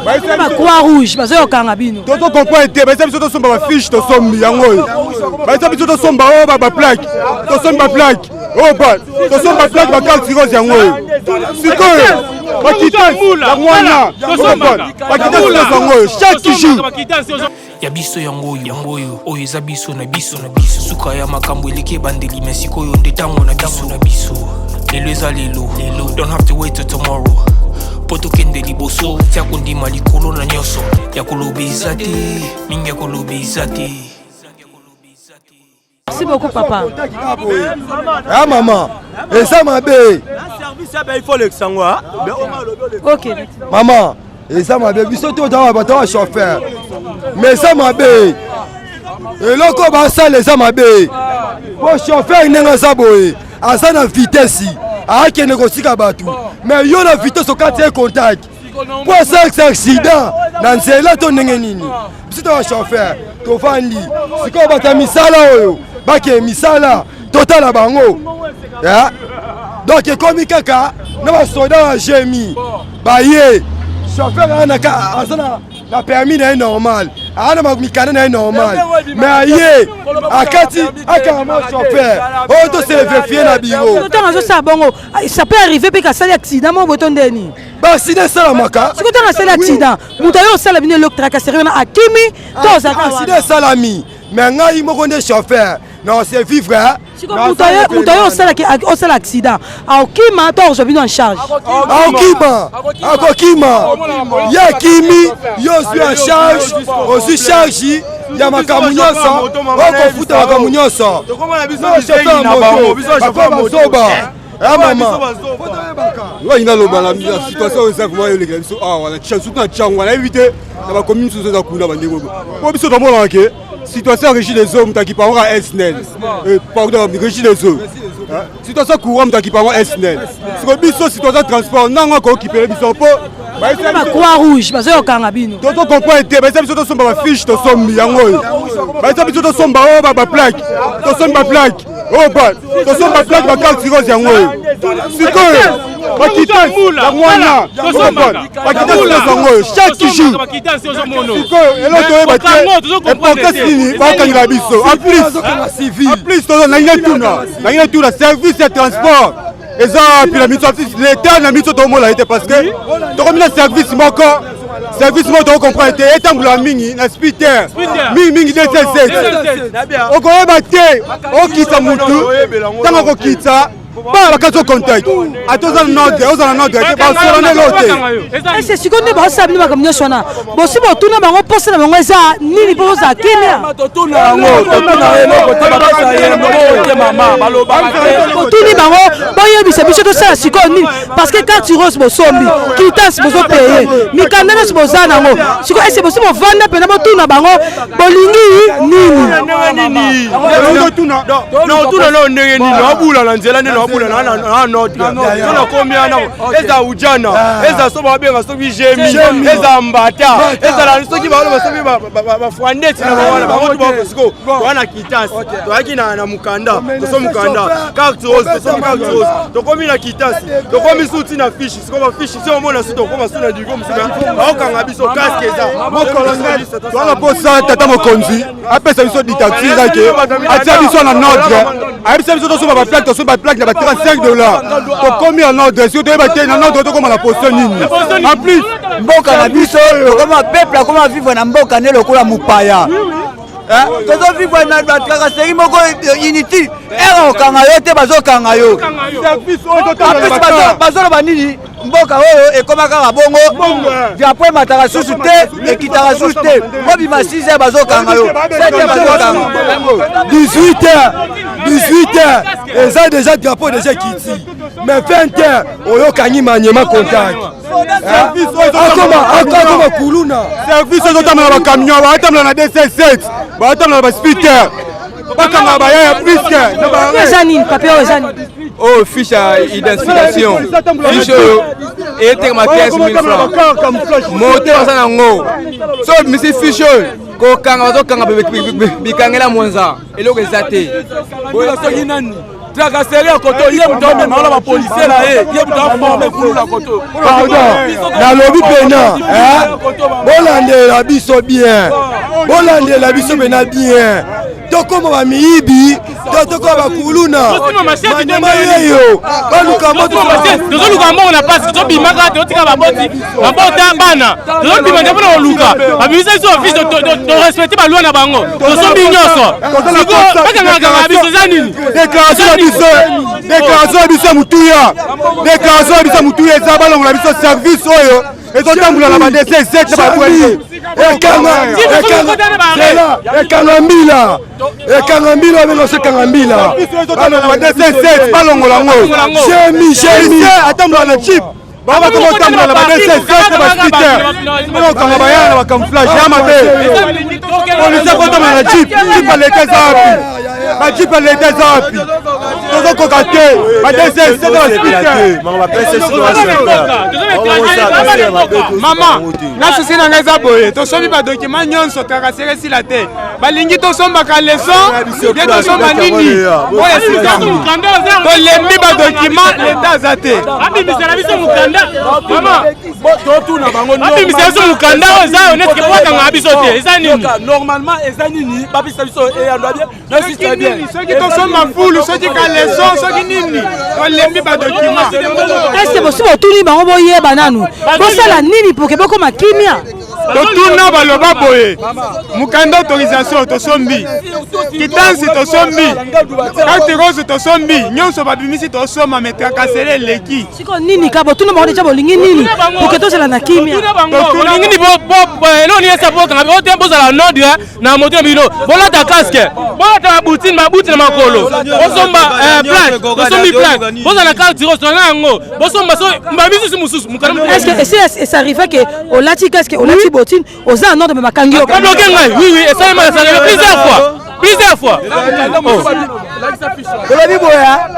Ba Croix Rouge bazoyokanga bino. Toto comprendre te, bayisa biso tosomba bafiche, tosombi yango oyo. Bayisa biso tosomba oyo baplaque, tosombi baplaque oyo ba tosombi baplaque, bacarte rose yango oyo. Sikoyo bakitasi yango wana, bakitasi nyonso yango oyo chaque jour. Ya biso yango oyo, yango oyo, oyo eza biso na biso na biso. Suka ya makambo eleki ebandeli, me sikoyo nde ntango na biso na biso. Lelo eza lelo lelo, don't have to wait till tomorrow mpo tokende liboso. Tia kondima likolo na nyonso, ya koloba eza te mingi, ya koloba eza te. Merci beaucoup, papa. Ah mama, eza mabe. Ok. Mama, eza mabe, biso to tawa bato ya chauffeur. Mais eza mabe. Eloko basala eza mabe. Po chauffeur ndenge aza boye, aza na vitesse, akende kosika bato. Mais yo na vitesse okati ye contact. Po asalisa accident na nzela to ndenge nini? Biso to ba chauffeur tovandi sikoyo, bato ya misala oyo bakee misala, totala bango. Donc ekomi kaka na basoda ya GMI baye. Chauffeur aza na permis na ye normal, aa na mikanda na ye normal, mais aye akati akanga chauffeur oyo. Tose vérifier na bureau. Ntango azosala bongo, ça peut arriver mpe kasali accident moko boye to ndeni. Baaccident esalamaka. Sikoyo ntango asali accident, moto aye osala bino eloko, tracasserie wana, akimi to ozalaka? Accident esalami, mais ngai moko nde chauffeur na se vivre. Moto aye osala accident, aokima to akozwa bino en charge? Akokima, akokima. Ye akimi, yo ozwi en charge, ozwi charge ya makambo nyonso, okofuta makambo nyonso. Chauffeur moto bako bazoba. Mama, ngai naloba na situation oyo eza vraiment elekela biso awa, surtout na Tshangu. Nayebi te na bakomi misusu eza kuna. Bandeko, po biso tomonaka ke situation ya Régie des eaux, moto akipa yango ka SNEL, pardon, Régie des eaux. Situation courant, moto akipa yango SNEL. Siko biso situation transport, nango akokipele biso mpo Ba Croix Rouge bazoyokanga bino. Toto comprendre te, bayisa biso tosomba bafiche, tosombi yango oyo. Bayisa biso tosomba oyo baplaque, tosombi baplaque oyo ba tosombi baplaque, bacarte rose yango oyo. Sikoyo bakitasi yango wana, bakitasi nyonso yango oyo chaque jour. Sikoyo eloko toyeba te, importance nini bakangela biso? En plus nangi natuna, service ya transport eza wapi na miso leta? Na miso tomona ye te, parce que tokomi na service moko tokocomprendre te. Etambola mingi na Sprinter, mingimingi 277. Okoyeba te, okita mutu, ntango okokita bana bakati o contact, ata oza na ordre, oza na ordre te, basola nde elo te. Ese sikoyo nde baosala bino makambo nyonso wana, bosi botuna bango mposa na bango eza nini mpo bozala kimia? Totuna yango, totuna eloko te, bapesa ye moko te, mama, balobaka te. Botuni bango, boyebisa biso tosala sikoyo nini? Parce que carte rose bosombi, quittance bozopaye, mikanda nyonso boza nango. Sikoyo ese bosi bovanda mpena botuna bango bolingi nini? Otuna nao ndenge nini abula na nzela, nde naabula na notre so nakomi wana, eza ujana, eza so babenga soki GMI, eza mbata, ezala soki baloba soki bafrandeti na bango wana, bango tu siko toza na quittance, toyaki na mokanda, toso mokanda carte rose, tosomi carte rose, tokomi na quittance, tokomi suti na fiche. Siko bafiche si omona su, tokoma su na niveau mosusu, baokanga biso casque eza. Towana mposa tata mokonzi apesa biso dictature, eza ke atia biso na ordre, ayebisa biso tosomba baplaque, tosomba baplaque na ba 35 $, tokomi en ordre. Soki toyeba te na ordre, tokóma na position nini en plus? Mboka na biso oyo, tokoma peuple akoma vivre na mboka nde lokola mopaya. Tozovivre na batracasserie moko inutile. Ere okanga yo te, bazokanga yo. Bazoloba nini? Mboka oyo ekoma kaka bongo, drapeau emataka susu te, ekitaka susu te. Obima 6 heures, bazokanga yo, 7 heures, bazokanga. 18 heures, 18 heures eza déjà drapeau déjà ekiti, mais 20 heures oyokangi Maniema contact, akoma kuluna. Service ezotambola, bacamion batambola na 277, batambola na basprinter, bakanga bayaya puisque Eza nini papier oyo? Eza nini? Oyo fiche ya identification. Fiche oyo etekama 15 000 francs. Moto aza nango so obimisi fiche oyo, kokanga bazokanga, bikangela mwanza, eloko eza te. Soki nani? Tracasserie ya koto ye moto amema wana bapolisier na ye, ye moto aforme kuluna koto. Pardon, nalobi pena bolandela biso bien, bolandela biso pena bien. Tokóma bamiyibi to tokóma bakuluna, manyama yeyo baluka moto. Tozoluka mbongo na pasi, tozobimaka, tozotika baboti, babota bana, tozobima nde mpona koluka. Babimisa biso office, torespecte baloi na bango, tosombi nyonso, siko bakangakanga biso, eza nini? Déclaration ya biso, déclaration ya biso ya motuya, déclaration ya biso ya motuya eza balongola biso service oyo ezotambola na badc na babwele. Ekanga mbila, ekanga mbila, babenga so ekanga mbila, badc balongola yango. Jemi jemi atambola na chip, babakomotambola na badc na baspeeder mpona kokanga bayaya na bacamouflage ya mabe. Policier kotambola na jeep, jeep ya leta eza wapi? Bajeep ya leta eza wapi? Tozokoka te, badc na baspeeder. Mama, nga susi na ngai eza boye: tosombi badocument nyonso, tracasserie esila te. Balingi tosombaka leçon nde tosomba nini oyo esika tolembi badocument, leta aza te. Abimisela biso mokanda, mama. Totuna bango. Abimisela biso mokanda oyo eza honnête ke po akangaka biso te, eza nini? Normalement eza nini? Bapesa biso eyando bien. Soki tosomba fulu, soki kaleson, soki nini, tolembi badocument. Est-ce bosi botuni bango, boyeba nanu bosala nini pour ke bokoma kimia? Totuna, baloba boye: mokanda autorisation tosombi, quittance tosombi, carte rose tosombi, nyonso babimisi tosomba, mais tracasserie eleki. Siko nini ka botuna bango deja? Bolingi nini pour ke tozala na kimia? Bolingi nini? Eloko nini esa bokanga o te? Bozala en ordre na moto na bino, bolata casque, bolata babottines, babuti na makolo, bosomba plaque, tosombi plaque, bozala na carte rose, tozala yango, bosomba so bamisusu mosusu. Est-ce que esi es'arrive ke olati casque, olati bottine, oza en ordre, mais bakangi yo? Babloke ngai, oui, oui, esalema, esalema plusieurs fois, plusieurs fois. Tolobi boya,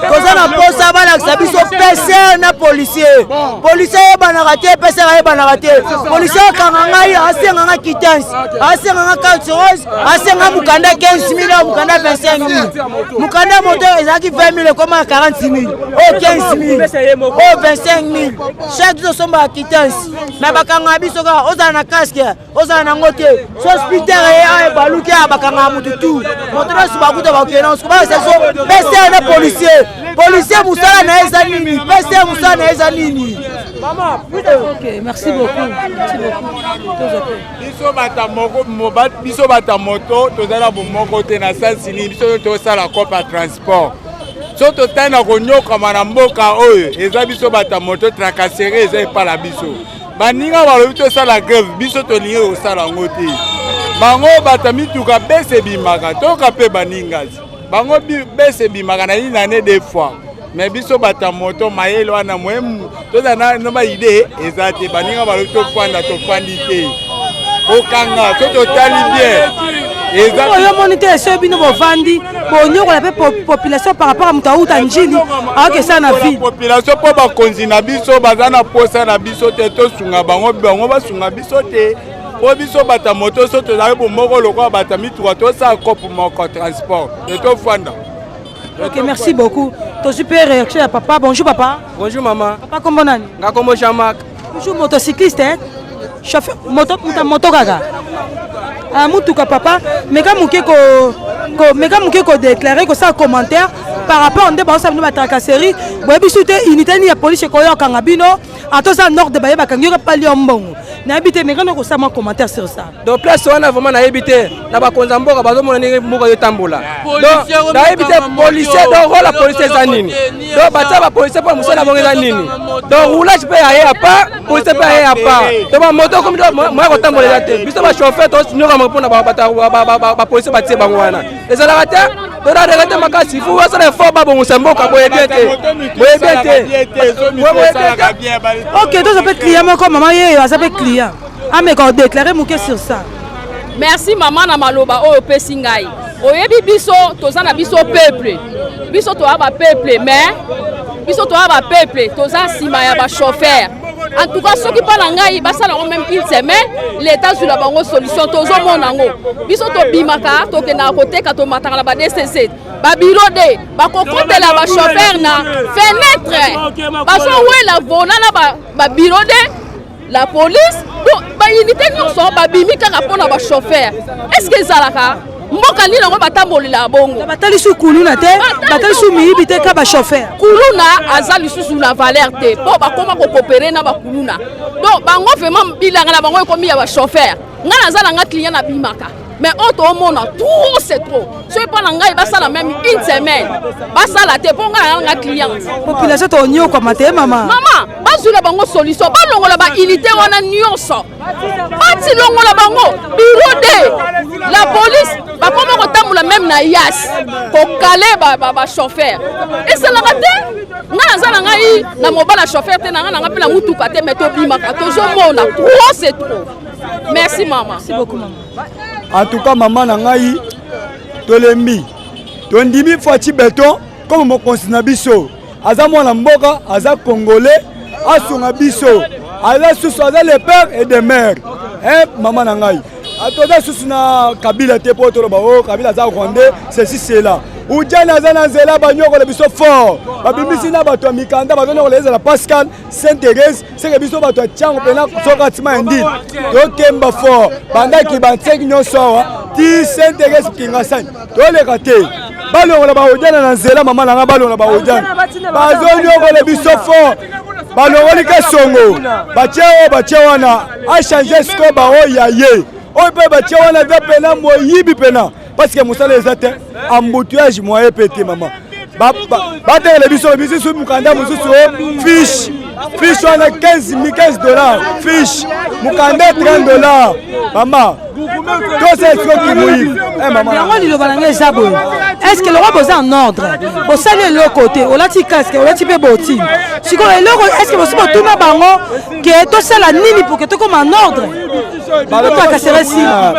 toza na mposa balakisa biso PCR na policier. Policier ayebanaka te, PCR ayebanaka te. Policier akanga ngai, asenga nga quittance, asenga nga carte rose, asenga mokanda 15 000, mokanda 25 000. Mokanda moto ezalaki 20 000, ekoma 46 000, oyo 15 000, oyo 25 000. Chaque jour osombaka quittance, mais bakangaka biso kaka. Ozala na casque, ozala nango te, so speeder ye aye baluki aya, bakangaka motu tu, moto nyonso bakuta bakokende nango. Bakasa so PCR na policier. Policier mosala na ye eza nini? PCR mosala na ye eza nini? Ok, merci beaucoup, merci beaucoup. Biso bata moko, biso bata moto toza na bomoko te. Na sansi nini? Biso tosala cope ya transport, so totali na konyokama na mboka oyo, eza biso bata moto. Tracasserie eza epala biso. Baninga balobi tosala grève, biso tolingi kosala yango te. Bango bata mituka bese ebimaka, toyoka mpe baninga bango bese ebimaka na une année deux fois, mais biso bata moto mayele wana moyemu toza na baidée eza te. Baninga balobi tofanda, tofandi te, kokanga so totali bien eza oyo omoni te. Eso bino bovandi bonyokola mpe population par rapport a moto auta Njili aokesala na ville. Population mpo bakonzi na biso baza na posa na biso te. Tosunga bango, bango basunga biso te. Mpo biso bata moto so tozali bomoko lokola bata mituka, tosala kope moko transport te, tofanda. Ok, merci beaucoup. Tozwi mpe réaction ya papa. Bonjour papa. Bonjour mama. Papa, kombo nani? Nga kombo Jean-Marc. Bonjour, motocycliste, hein? Chauffeur moto, muta moto kaka, ah, mutuka. Papa, meka moke ko, ko meka moke kodéclare, kosala commentaire par rapport nde baosala bino batracasserie. Boyebi su te unité nini ya police ekoyokanga bino. Ata oza nord, baye bakangi yoka pali yo mbongo, nayebi te. Meka na kosala mwa commentaire sur ça. Donc place wana vraiment nayebi te. Na bakonzi ya mboka bazomona ndenge mboka etambola, donc nayebi te policier, donc rôle ya policier eza nini? Donc batia bapolicier mpo mosala bongo eza nini? Donc roulage mpe aye à part, policier mpe aye à part. Donc bamoto komi moya kotambola eza te. Biso bachauffeur tonyokama mpona bapolicier batie bango wana, ezalaka te. Tona regretter makasi. Faut basala effort, babongisa mboka. Boye bien te, boye bien te. Ok, toza mpe client moko, mama yeyo aza mpe client, ameka odéclare moke sur ça. Merci mama na maloba oyo opesi ngai. Oyebi, biso toza na biso peuple, biso toya bapeuple, mais biso toya bapeuple, toza nsima ya bachauffeur. En tout cas, soki mpo na ngai basala yango même une semaine, l'état azwila bango solution. Tozomona yango, biso tobimaka, tokendaka koteka, tomataka na ba DCC. Babiro de bakokotela bachauffeur na fenetre, bazowela vola na babiro de la police. Donc baunité nyonso babimi kaka mpona bachauffeur. Est ce que ezalaka mboka nini yango batambolelaka bongo? Batali su kuluna te, batali su miyibi te, ka bachauffeur. Kuluna aza lisusu na valeur te, mpo bakóma kokopere na bakuluna. Donc bango vraiment bilanga na bango ekomi ya bachauffeur. Ngai naza na nga client, nabimaka, mais oyo toomona, trop c'est trop. Soki mpo na ngai basala même une semaine, basala te, mpo ngai naza nga cliente. Population tonyokwama te, mama. Mama, bazwila bango solution, balongola baunité wana nyonso, bati longola bango bureau de la police. Bakoma kotambola même na yas kokale bachauffeur, esalaka te. Ngai naza na ngai na mobala chauffeur te, na ngai na ngai mpe na mutuka te, mais tobimaka, tozomona, trop c'est trop. Merci mama. Merci beaucoup mama. En tout cas, mama na ngai, tolembi. Tondimi Fatshi Béton comme mokonzi na biso. Aza mwana mboka, aza Congolais, asunga biso. Aza susu, aza le père et de mère, eh, mama na ngai. Toza susu na Kabila te mpo toloba o Kabila aza Rwandais, ceci cela. Ujana aza na nzela, banyokola biso fort. Babimisi na bato ya mikanda, bazonyokola, ezala Pascal, Saint Thérèse, seke biso bato ya Tiango mpena soki atima ya ndili, tokemba fort. Bandaki banseki nyonso awa ti Saint Thérèse, Kingasani, toleka te. Balongola baodiana na nzela, mama na nga, balongola baodiana, bazonyokola biso fort. Balongoli ka songo, batie oyo batie wana, achange sikoyo baoyo ya ye oyo mpe batie wana eza pena moyibi pena, parce que mosala eza te, embouteillage moye mpe te. Mama, batekele biso misusu mokanda mosusu o fiche, fiche wana 15 dollars fiche, mokanda 30 dollars. Mama, tosala sikoki moyibi. Yango liloba na ngai eza boye: est ce que lokwa boza en ordre, bosali eloko te, olati casque, olati mpe bottine, sikoyo eloko, est ce que bosi botuna bango ke tosala nini pour ke tokóma en ordre?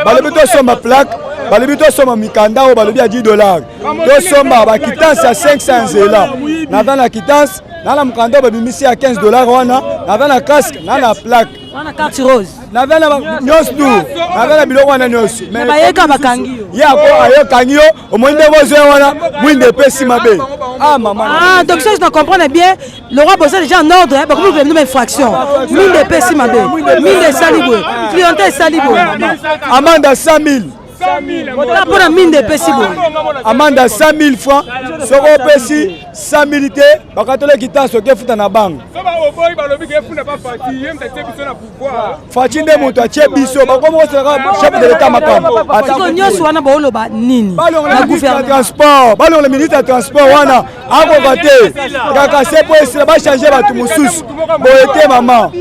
Balobi tosomba plaque, balobi tosomba mikanda oyo balobi ya 10 dollars, tosomba baquittance ya 500 nzela. Naza na quittance, na na mokanda oyo babimisi ya 15 dollars wana, naza na casque, na na plaque. Wana carte rose. Naza na nyonso tu, naza na biloko wana nyonso. Bayeka bakangi yo. Ye ako ayokangi yo, omoni ndenge ozwa wana, mwinda epesi mabe. Ah mama. Ah, donc ça, je dois comprendre bien, le roi boza déjà en ordre, bakomi koleka bino infraction, mwinda epesi mabe, mwinda esali boye, clientèle esali boye. Amende ya 100 000. Mpona minda epesi boye. Amende ya 100 000 francs. Soki opesi 100 000 te, bakatolaki ta soki efuta na banque. Fatshi nde moto atie biso, bakomi kosalaka chef de l'état makambo. Siko nyonso wana baoloba nini? Na gouvernement transport, balongola ministre ya transport wana, akoka te kaka se po esila, bachange bato mosusu boye te, mama.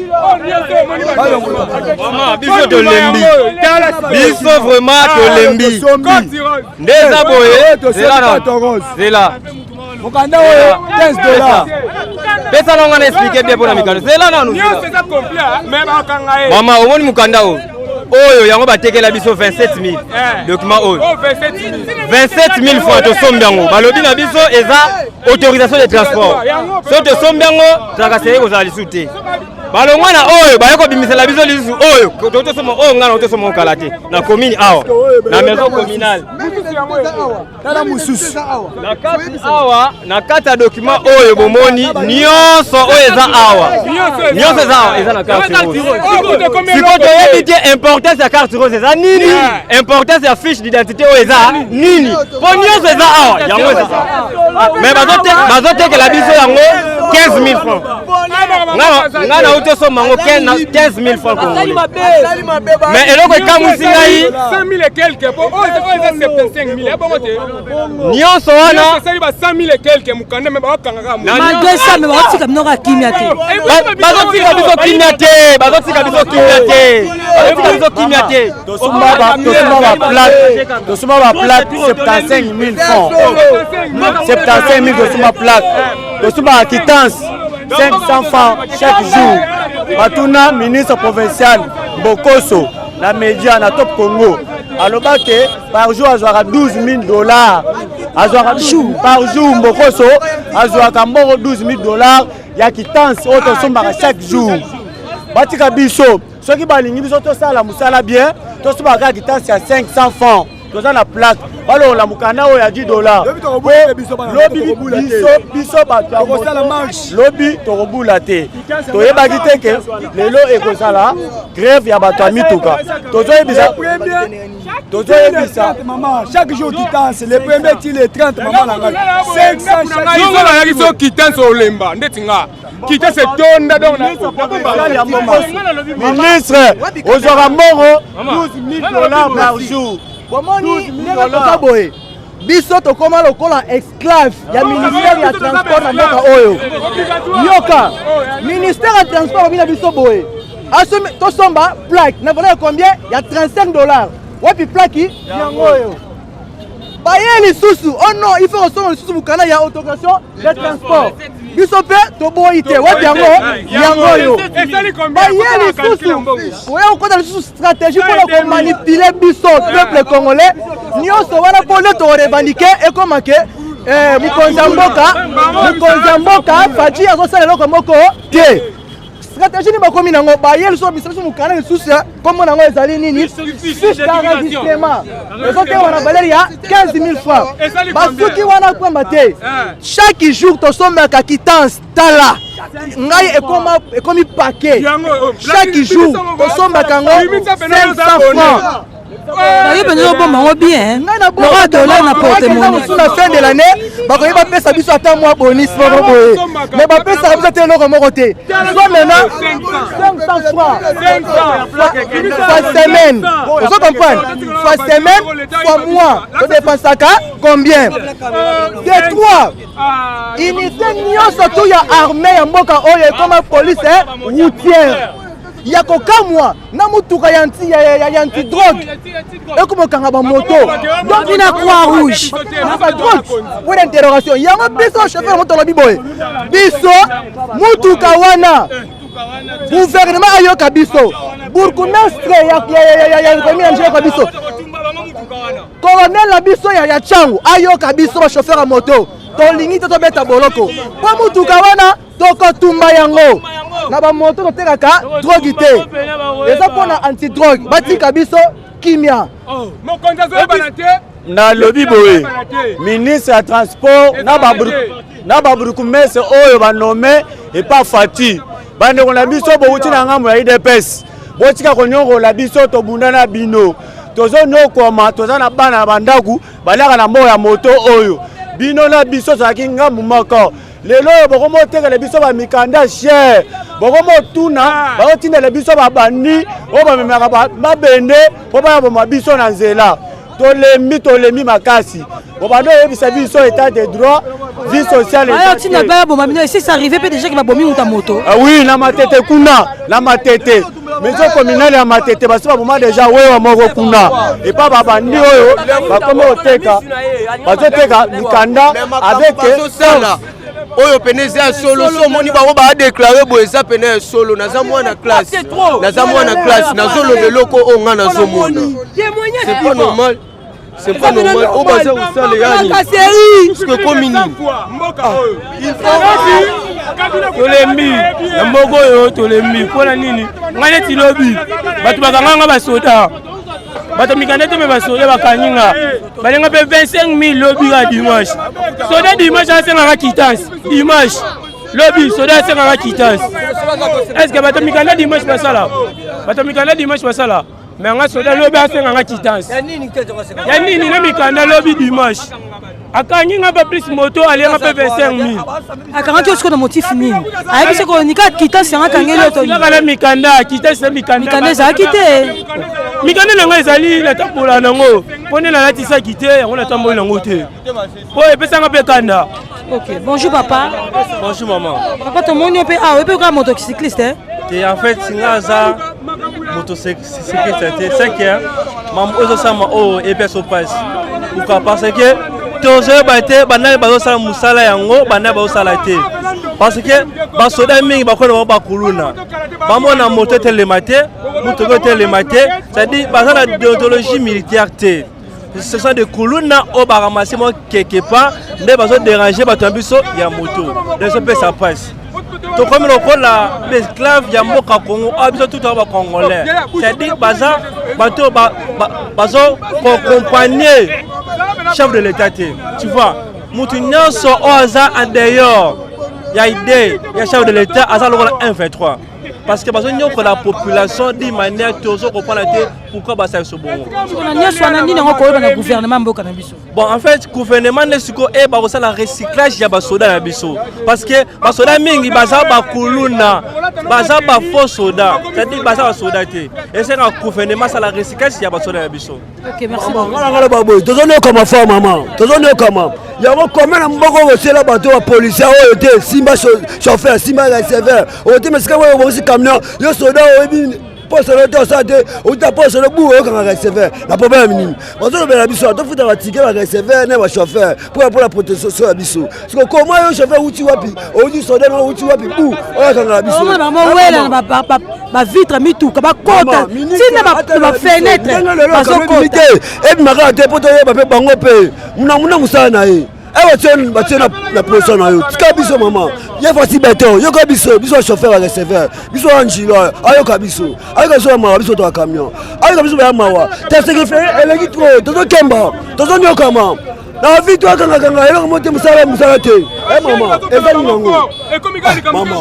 Biso tolembi, biso vraiment tolembi. Nde eza boye, zela. Mokanda oyo 15 dollars. Pesa nango na explique bien mpona mikanda, zela nanu mama. Omoni mokanda oyo, oyo yango batekela biso 27 000. Document oyo 27 000 francs, tosombi yango. Balobi na biso eza autorisation de transport. So tosombi yango, tracasserie kozala lisusu te. Balongwa na oyo, baye kobimisela biso lisusu oyo totosoma oyo. Ngai na tosoma okala te na commune awa, na maison communale. Tala mosusu. Na kati awa, na kati ya document oyo bomoni nyonso oyo eza awa, nyonso eza awa, eza na carte rose. Sikoyo toyebi te importance ya carte rose eza nini, importance ya fiche d'identité oyo eza nini, mpo nyonso eza awa, yango eza awa, mais bazotekela biso yango 15 000 francs. Ngai nauti osomba yango 15 000 francs congolais, mais eloko ekamwisi ngai nyonso wana. Malgré ça, mais baotika bino kaka kimia te. Bazotika biso kimia te, bazotika biso kimia te, bazotika biso kimia te. Tosomba baplaque, tosomba baplaque 75 000 francs, 75 000 tosomba plaque, tosomba quittance 500 francs chaque jour. Batuna ministre provincial Mbokoso na média na Top Congo, aloba ke par jour azwaka 12 000 dollars, azwaka par jour. Mbokoso azwaka mbongo 12 000 dollars ya quittance oyo tosombaka chaque jour. Batika biso, soki balingi biso tosala mosala bien, tosombaka kaka quittance ya 500 francs. Toza na plaque, balongola mokanda oyo ya 10 dollar. Lobi biso biso bato ya moto, lobi tokobula te. Toyebaki te ke lelo ekozala grève ya bato ya mituka. Tozoyebisa, tozoyebisa maman, chaque jour quittance, le premier ti le 30, maman na ngai, 500. Biso bayaki so quittance, olemba ndeti nga quittance etonda, donc Ministre, ozwaka mbongo 12 000 dollars par jour. Bomoni ndenge toza boye, biso tokóma lokola esclave ya ministère ya transport na mboka oyo. Yoka, ministère ya transport babi na biso boye, tosomba plaque na valeur ya combien? Ya 35 dollars. Wapi plaque yango oyo? Baye lisusu, oh non, il faut kosomba lisusu mokanda ya autorisation de transport. Biso mpe toboyi te. Wapi yango? Yango oyo. Baye lisusu oya kokota lisusu stratégie mpona komanipuler biso peuple congolais nyonso wana, mpo nde tokorevendiquer ekoma ke mokonzi ya mboka, mokonzi ya mboka Fatshi azosala eloko moko te. Stratégie nini bakomi nango? Baye lisusu, babisa biso mokanda lisusu ya kombo nango ezali nini? Fiche d'enregistrement, ezotengama na valeur ya 15 000 francs. Basuki wana pamba te. Chaque jour tosombaka quittance. Tala ngai, ekoma ekomi paquet. Chaque jour tosombaka yango 500 francs. Baye mpenza obomba yango bien, lokola dollar na porte-monnaie. Na fin de l'année bakoki bapesa biso ata mwa bonus moko boye, mais bapesaka biso te eloko moko te. Soit maintenant 500 francs fois semaine, ozo comprendre, fois semaine, fois mois, todépensaka combien? De trois unité nyonso tu ya armée ya mboka oyo ekoma police routière ya kokamwa na mutuka ya antidrogue ekomokanga bamoto. Donc na Croix Rouge. Na badrogue, point d'interrogation. Yango biso chauffeur moto alobi boye, biso mutuka wana, gouvernement ayoka biso, bourgmestre ya commune ya yoka biso, colonel na biso ya Tshangu ayoka biso. Bachauffeur ya moto tolingi te tobeta boloko mpo mutuka wana tokotumba yango. Na bamoto totekaka drogue te, eza mpona antidrogue. Batika biso kimia. Mokonzi azoyebana te. Nalobi boye, ministre ya transport na babourgmestre oyo banommer epa Fatshi, bandeko na biso bowuti na ngambo ya UDPS, botika konyongola biso. Tobunda na bino, tozonyokoma, toza na bana na bandako baliaka na mbongo ya moto oyo. Bino na biso tozalaki ngambu moko. Lelo oyo bokomotekela biso bamikanda cher, bokomotuna, bazotindela biso babandi oyo bamemaka mabende mpo baya boma biso na nzela. Tolembi, tolembi makasi. Bobanda oyebisa biso état de droit, vie sociale. Ayo ntina baya boma bino. Esi arrivé mpe déjà ke babomi muta moto? Ah oui, na Matete kuna, na Matete, maison communale ya Matete, basi baboma déjà wewa moko kuna epa babandi oyo bakomi koteka, bazoteka mikanda avec Oyo pene eza ya solo. So omoni bango baadéclarer boye, eza pene ya solo. Naza mwana classe, naza mwana classe, nazoloba eloko oyo nga nazomona. C'est pas normal, c'est pas normal oyo baza kosala. Yani parce que ekomi nini? Tolembi na mboka oyo, tolembi. Mpona nini? Ngai neti lobi bato bakanga nga, basoda, bato mikanda te, me basoda bakangi nga, balinga mpe 25 000 lobi ka dimanche. Soda dimanche asengaka quittance. Dimanche lobi soda asengaka quittance. Est ce que bato mikanda dimanche basala? Bato mikanda dimanche basala, me nga soda lobi asenganga quittance ya nini na mikanda? Lobi dimanche akangi nga mpe plus moto, alenga mpe 25 000. Akangaki yo sikoyo na motif nini? Ayebi soki nika quittance yango akangeli yo to? Kaka na mikanda, quittance na mikanda. Mikanda ezalaki te? Mikanda nango ezali, natambola nango mpo nde nalatisaki te yango, natamboli nango te mpo epesanga mpe kanda. Ok, bonjour papa. Bonjour maman. Papa, tomoni yo mpe awa, oyebi kaka motocycliste? Te, en fait nga aza motocycliste te. C'est que mambo oyo ezosalama oyo epesa mpasi. Pourquoi? Parce que tozoyeba te bandani bazosala mosala yango, bandani bazosala te, parce que basoda mingi bakona bango bakuluna, bamona moto etelema te, motoki etelema te, c'est-à-dire baza na déontologie militaire te. Ce sont des kuluna oyo baramasser mo quelque part nde bazodéranger bato ya biso ya moto, donc ezopesa mpasi. Tokomi lokola baesclave ya mboka Congo. Awa biso tout ba congolais, c'est-à-dire baza bato bazo koaccompagner chef de l'état te. Tu vois, motu nyonso oyo aza en dehors ya idée ya chef de l'état aza lokola 123, parce que bazonyokola population d'une manière tozo comprendre te pourquoi basala biso bongo. Na nyonso wana, nini yango koyeba na gouvernement mboka na biso? Bon, en fait, gouvernement nde sikoyo eyeba kosala recyclage ya basoda na biso, parce que basoda mingi baza bakuluna, baza bafaux soda, c'est-à-dire baza basoda te. Esenga gouvernement asala recyclage ya basoda na biso. Ok, merci. Nga na ngaloba boye, tozonyokama fa mama, tozonyokama yango kome na mboka. Okosela bato bapolisier oyo te, simba chauffeur, simba receveur oyo te, mesika oyo obongisi camion, yo soda oyebi poso te, osala te, outa poso bu oyokanga receveur na problème nini? Bazolobela biso tofuta batike bareceveur na bachauffeur mpo la protection ya biso. Siko koma yo chauffeur uti wapi, outi soda na outi wapi, bu oyo akangaka biso? Bamowela na bavitre mituka, bakota ntina na bafenêtre, bazokota. Te, ebimaka te mpo toyeba mpe bango mpe muna mosala na ye. Awa batie na position na yo, tika biso mama ye fasi beton, yoka biso, biso bachauffeur, bareceveur, biso ya njilo, ayoka biso, ayoka biso ya mawa, biso to ya camion, ayoka biso baya mawa te. Sécurité eleki trop, tozokemba, tozonyokama na vie, to akangakanga eloko mo te, mosala mosala te. E mama, eza nini yango?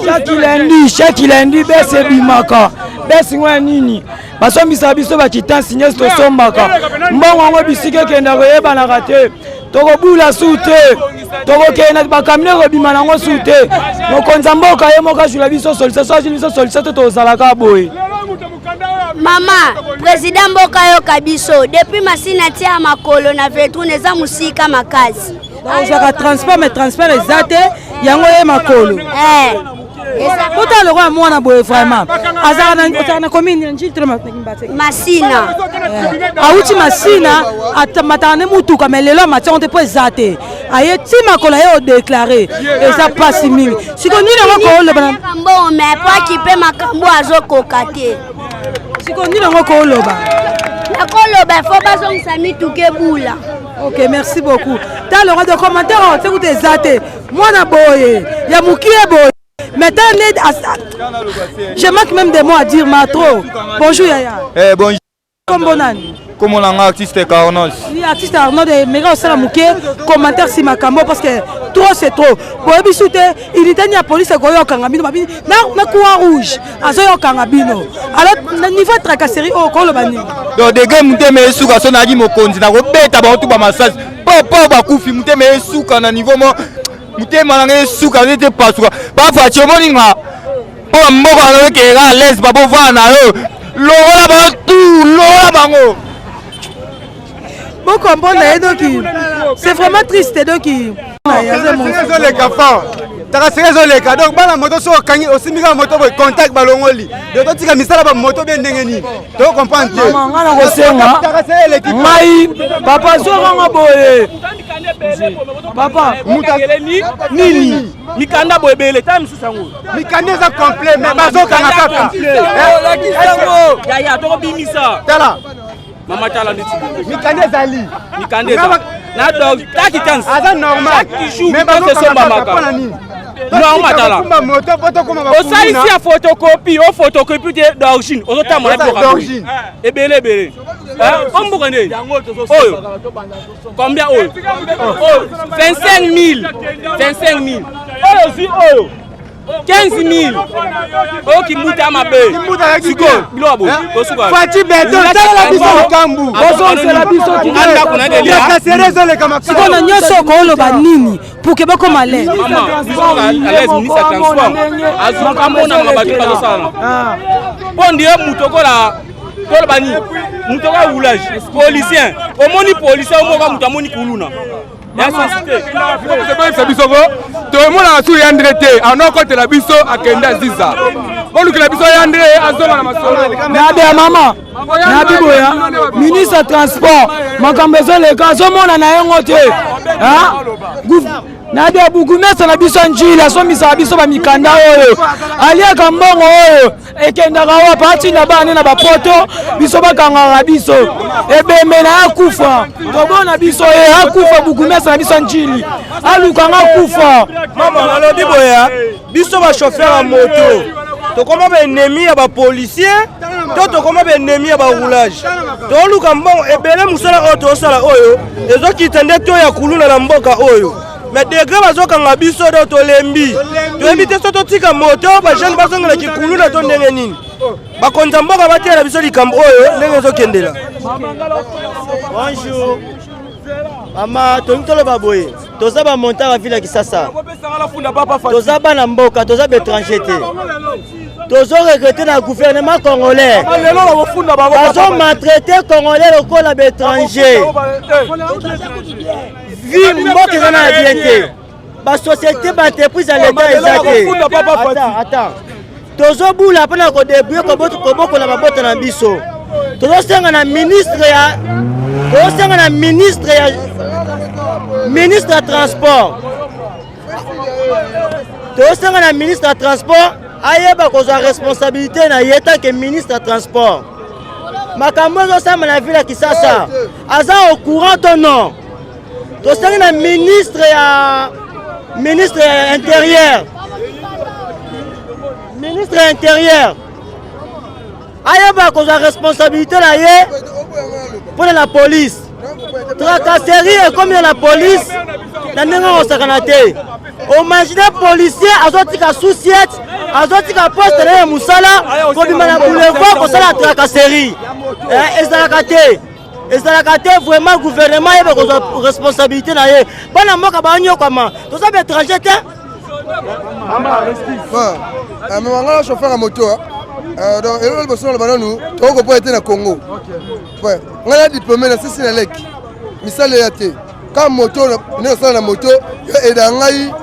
Chaque lundi, chaque lundi bese ebimaka, bese ngo ya nini? Basombisaka biso baquittance nyonso, tosombaka mbongo yango, bisika ekenda koyebanaka te. Tokobula su te, tokokende bacamion ekobima nango su te. Mokonzi ya mboka ye moko azwila biso solution. So azwili biso solution te, tozalaka boye. Mama président, mboka yoka biso. Depuis Masina tia makolo na Vetrune eza mosika makasi. Ozwaka transport, mais transport eza te, yango ye makolo. Botala lokola mwana boye, vraiment azalaka na commune ya Njili to Masina. Awuti Masina, amataka nde mutuka, mais lelo amati yango te mpo eza te. Aye ti makolo, aye odéclarer, eza mpasi mingi. Siko nini yango kooloba? Mbongo, mais po akipe makambo azokoka te. Siko nini yango kooloba? Nakoloba fo bazongisa mituka ebula. Ok, merci beaucoup. Tala de commentaire oyo te, kuta eza te. Mwana boye ya mokie boye, mais tala nde, je manque même des mots à dire, ma trop. Bonjour yaya. Eh, bonjour. Kombo nani? Kombo na nga artiste Carnos. Ni artiste Arnaud, meka osala moke commentaire si makambo, parce que trop c'est trop. Boyebi su te unité ni ya police ekoyokanga bino, babi na croix rouge azoyokanga bino. Alors na niveau tracasserie oyo, koloba nini? Donc degré motema esuka, so nayaki mokonzi, nakobeta bango tu bamasasi po po bakufi. Motema esuka na niveau mo motema nanga esuka nete pasuka. Bafaci omoni nga mpo bamboka wana okeka à l'aise, babovana na yo, longola bango tu, longola bango. Bocomprendre ye, donc c'est vraiment triste, donc Ezoleka fort, takaseka ezoleka. Donc bana moto, so okangi, osimbi kaka moto boye, contact, balongoli. Donc totika misala bamoto bien ndenge nini? Tocomprendre te. Nga na kosenga ngai papa, zwakanga boye papa. Nini mikanda boye ebele, tala misusu yango. Mikanda eza complet, mais bazokanga kaka. Yaya, tokobimisa. Tala. Mama, tala ndeti. Mikanda ezali. Mikanda eza na donc ta quittance. Aza normal. Chaque jour. Mais quittance esombamaka normal. Tala, osalisi ya photocopie, o photocopie te d'origine, ozotambola biloko ebele ebele. Ombuka nde oyo combien? Oyo oyo 25 000, 25 000 oyo ozwi, oyo 15 000 oyo. Kimbuta mabe sikoyo, biloko boye tosuka. Faci Beton, talela biso likambu. Bozongisela biso. Tracasserie ezoleka. Sikoyo na nyonso, okoloba nini pour ke bokoma l'aise? Alaise, ministre ya transport amonaka bato bazosala mpo ndie moto okola, toloba nini, moto okola roulage, policien omoni, policien omoka, moto amoni kuluna. Boyebisa biso ko tomonaka su Yandre te, anokotela biso, akende aziza, bolukela biso Yandre azonga na masolo. Nabe ya mama nabi boya, ministre ya transport, makambo ezoleka, azomona na yango te. Na bia bourgmestre na biso Njili asombisaka biso bamikanda oyo aliaka mbongo oyo ekendaka wapi atinda bana na bapoto biso bakangaka biso ebembe na akufa tobona biso ye akufa bourgmestre na biso Njili alukanga akufa. Mama nalobi boya biso bachauffeur ya moto tokoma baennemi ya bapolicier to tokoma baennemi ya baroulage toluka mbongo ebele mosala oyo tosala oyo ezokita nde to ya kuluna na mboka oyo mais degre bazokanga biso do tolembi toyebi te so totika moto bajeune bazongela kikuluna to ndenge nini bakonzi ya mboka bateyela biso likambo oyo ndenge ezokendela. Bonjour mama, tolingi toloba boye, toza bamontar ya ville ya Kisasa, toza bana mboka, toza baétranger te. Tozo regrete na gouvernement congolais bazo maltraite congolais lokola baétranger. Vi mboka eza na bien te, basociété baentreprise ya leta eza te. Ata tozobula mpona kodebrouille kobokola mabota na biso. Tozosenga na ministre ya tozosenga na ministre ya ministre ya transport, tozosenga na ministre ya transport ayeba kozwa responsabilité na ye tant que ministre ya transport. Makambo ezosalama na ville ya Kisasa, aza au courant to non? Tosengi na ministre ya ministre ya intérieur, ministre ya intérieur ayeba kozwa responsabilité na ye mpona la police. Tracasserie ekomi na la police na ndenge akosakana te. Omagine policier azotika sous-ciat, azotika poste na ye ya mosala, kobima na boulevard kosala tracasserie. Ezalaka te, ezalaka te. Vraiment, gouvernement ayeba kozwa responsabilité na ye. Bana mboka banyokwama, toza baétranger te. Amema nga na chauffeur ya moto. Donc eloko liboso naloba nanu, tokokopoya te na Congo. Ngai na diplôme na sisi na leki misala eya te, ka moto nde osala na moto yo eda ngai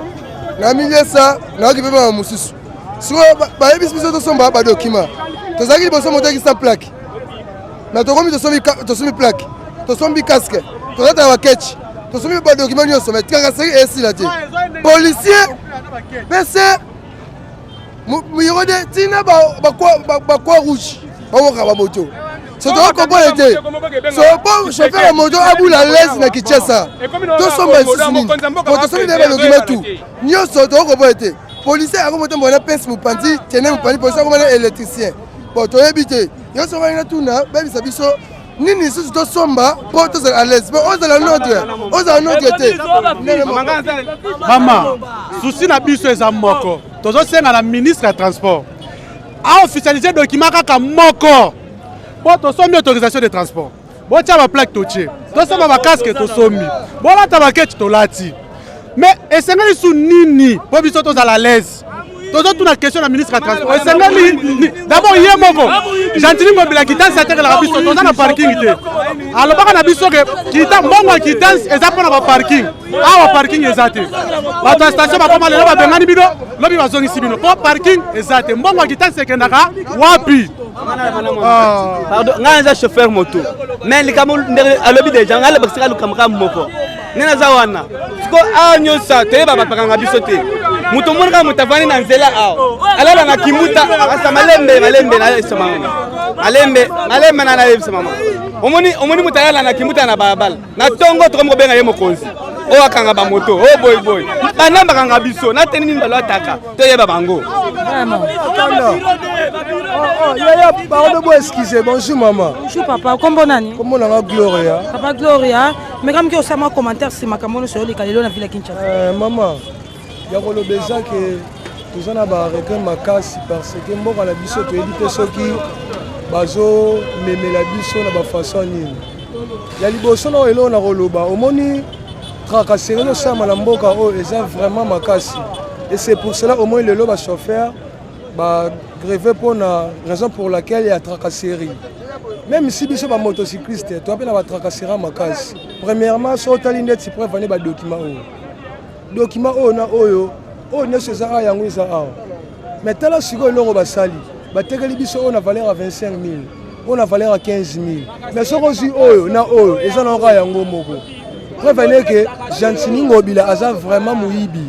na miliesa nayoki mpe bana mosusu. Sikoyo bayebisi biso tosomba badokima. Tozalaki liboso moto ayaki sans plaque, na tokomi tosombi plaque, tosombi casque, tozataka baketch, tosombi badokima nyonso, mais tracasserie esila te. Policier pc miro de ntina bacroix rouge bawoka bamoto so tokokomprendre te. So po chauffeur ya moto abula lese na Kinshasa, tosomba lisusu nini? Po tosombi nde badokima tu nyonso, tokokomprendre te. Policier akomotambola na pince mopanzi, tene mopanzi, policier akoma na électricien. Bon, toyebi te nyonso. Ngai natuna, bayebisa biso nini lisusu tosomba mpo tozala à l'aise, mpo ozala notre, ozala notre te. Mama, souci na biso eza moko, tozosenga na ministre ya transport aofficialize document kaka moko, mpo tosombi autorisation de transport, botia baplaque totie, tosomba bacasque tosombi, bolata baketi tolati, mais esengeli su nini mpo biso tozala à l'aise? Tozotuna question na ministre ya transport. Esengeli d'abord ye moko Gentiny Ngobila quittance atekelaka biso, toza na parking te. Alobaka na biso ke kita mbongo ya quittance eza mpona baparking. Awa parking eza te. Bato ya station bakoma lelo babengani bino, lobi bazongisi bino mpo parking eza te. Mbongo ya quittance ekendaka wapi? Pardon, ngai naza chauffeur moto, mais likambo ndenge alobi deja, ngai alobakisaka likambo kaka moko. Nde naza wana siko awa nyonso toyeba bapakanga biso te. Moto omoni kaka moto avandi na nzela awa, alala na kimbuta asa malembe malembe. Nayebisa mama malembe malembe na nayebisa mama, omoni omoni moto alala na kimbuta na balabala na ntongo, tokomi kobenga ye mokonzi oyo akanga bamoto oyo boyeboye. Bana bakanga biso na teni nini balwataka, toyeba bango. Yaya, pardon, bo excuse. Bonjour mama. Bonjour papa, kombo nani? Kombo nanga Gloria. Papa Gloria, meka moke osala mwa commentaire nsima makambo nyonso oyoleka lelo na ville ya Kinshasa. Mama, ya koloba eza ke toza na baregret makasi, parce que mboka na biso toyebi te soki bazomemela biso na bafaçon nini. Ya liboso na oyo eloko na koloba, omoni tracasserie ezosalama na mboka oyo eza vraiment makasi, et c'est pour cela omoni lelo bachauffeur bagreve, mpona raison pour laquelle ya tracasserie. Même si biso bamotocycliste toza mpe na batracasserie makasi. Premièrement, so otali ndeti preuve ane badocument oyo, document oyo na oyo oyo nyonso eza awa, yango eza awa. Mais tala sikoyo eloko basali, batekeli biso oyo na valeur ya 25 000, oyo na valeur ya 15 000, mais soki ozwi oyo na oyo eza na kaka yango moko. Preuve ane ke Gentiny Ngobila aza vraiment moyibi.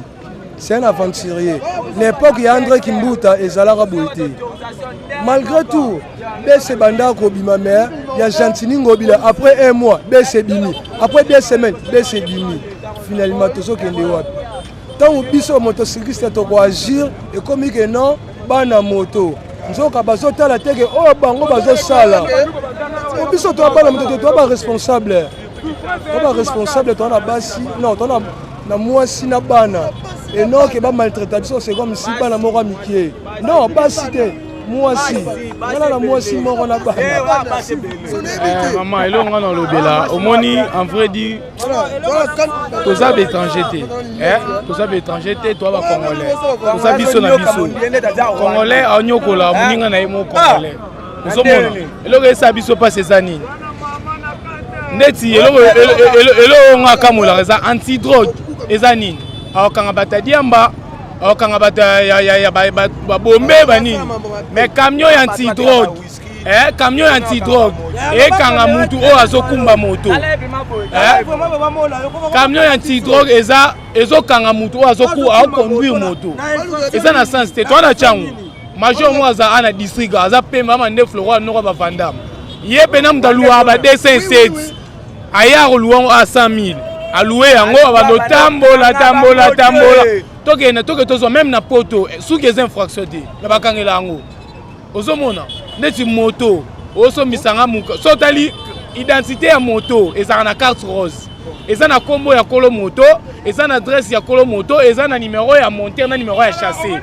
C'est un aventurier. Na époque ya André Kimbuta ezalaka boye te. Malgré tout, bese banda kobima mais ya Gentiny Ngobila après un mois bese bimi, après deux semaines bese bimi. Finalement tozokende wapi? Ntango biso motocycliste tokoagir ekomi ke non bana moto nzoka bazotala te ke oyo bango bazosala po biso toa bana moto toa baresponsable toa baresponsable toa na basi non toa na mwasi na bana enoke bamaltraita biso c'est comme si bana moko ya mikie non basi te mwasi ngana na mwasi moko na bana eh, mama eloko nga nalobela omoni en vrai dire toza baétranger te eh, toza baétranger te toa bacongolais toza biso na biso congolais anyokola moninga na ye moko congolais ozomona eloko esala biso mpasi eza nini ndeti eloko oyo nga akamolaka eza anti drogue eza nini akokanga bato ya diamba akokanga bato ya babombe banini mais camion ya anti drogue eh, camion ya antidrogue ekanga mutu oyo azokumba moto eh, camion ya antidrogue eza ezokanga mutu oyo azoconduire moto eza na sens te toa na cangu major moko aza ana district aza pemba ama nde flora noko bavandama ye mpena moto aluwaka ba 207 aye akoluwa yango a 100 000 aluwe yango abando tambola tambola tambola tokende toke tozwa meme na poto soki eza infraction te na bakangela yango ozomona neti moto osombisa nga muka so otali identité ya moto ezalaka na carte rose eza na nkombo ya kolo moto eza na adresse ya kolo moto eza na numero ya monteur na numero ya chasse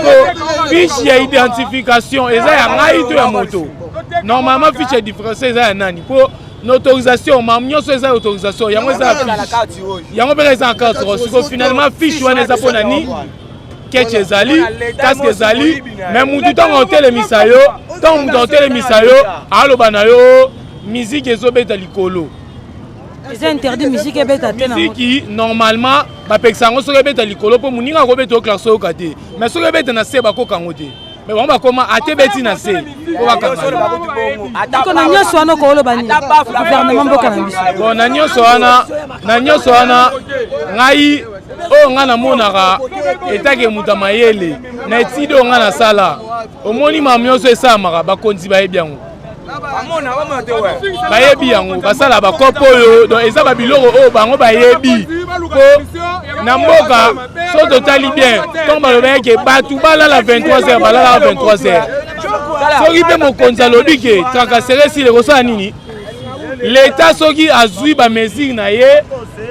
so fiche ya identification eza ya ngai to ya moto normalement fiche ya identification eza ya nani mpo na autorisation mam nyonso eza ya autorisation yango eza ya fiche yango mpe eza na carte rose siko finalement fiche wana eza mpo na nini ketch ezali casque ezali me mutu ntango aotelemisa yo ntango mutu aotelemisa yo aloba na yo miziki ezobeta likolo eza interdit musique ebeta te miziki normalement bapekisa yango soki ebeta likolo mpo moninga akobeta yo klasse oyoka te mais soki ebeta na se bakoka yango te me bango bakoma ate ebeti na se mpo bakangako na nyonso wana okoloba nini gouvernement mboka na biso bon na nyonso wana na nyonso wana ngai oyo ngai namonaka etake moto ya mayele na etide oyo ngai nasala omoni makambo nyonso esalamaka bakonzi bayebi yango bayebi yango basala bakopo oyo donc eza babiloko oyo bango bayebi po na mboka so totali bien ntango balobaki ke bato balala 23 heures balalaka 23 heures soki mpe mokonzi alobi ke tracasserie esili ekosala nini leta soki azwi bamesure na ye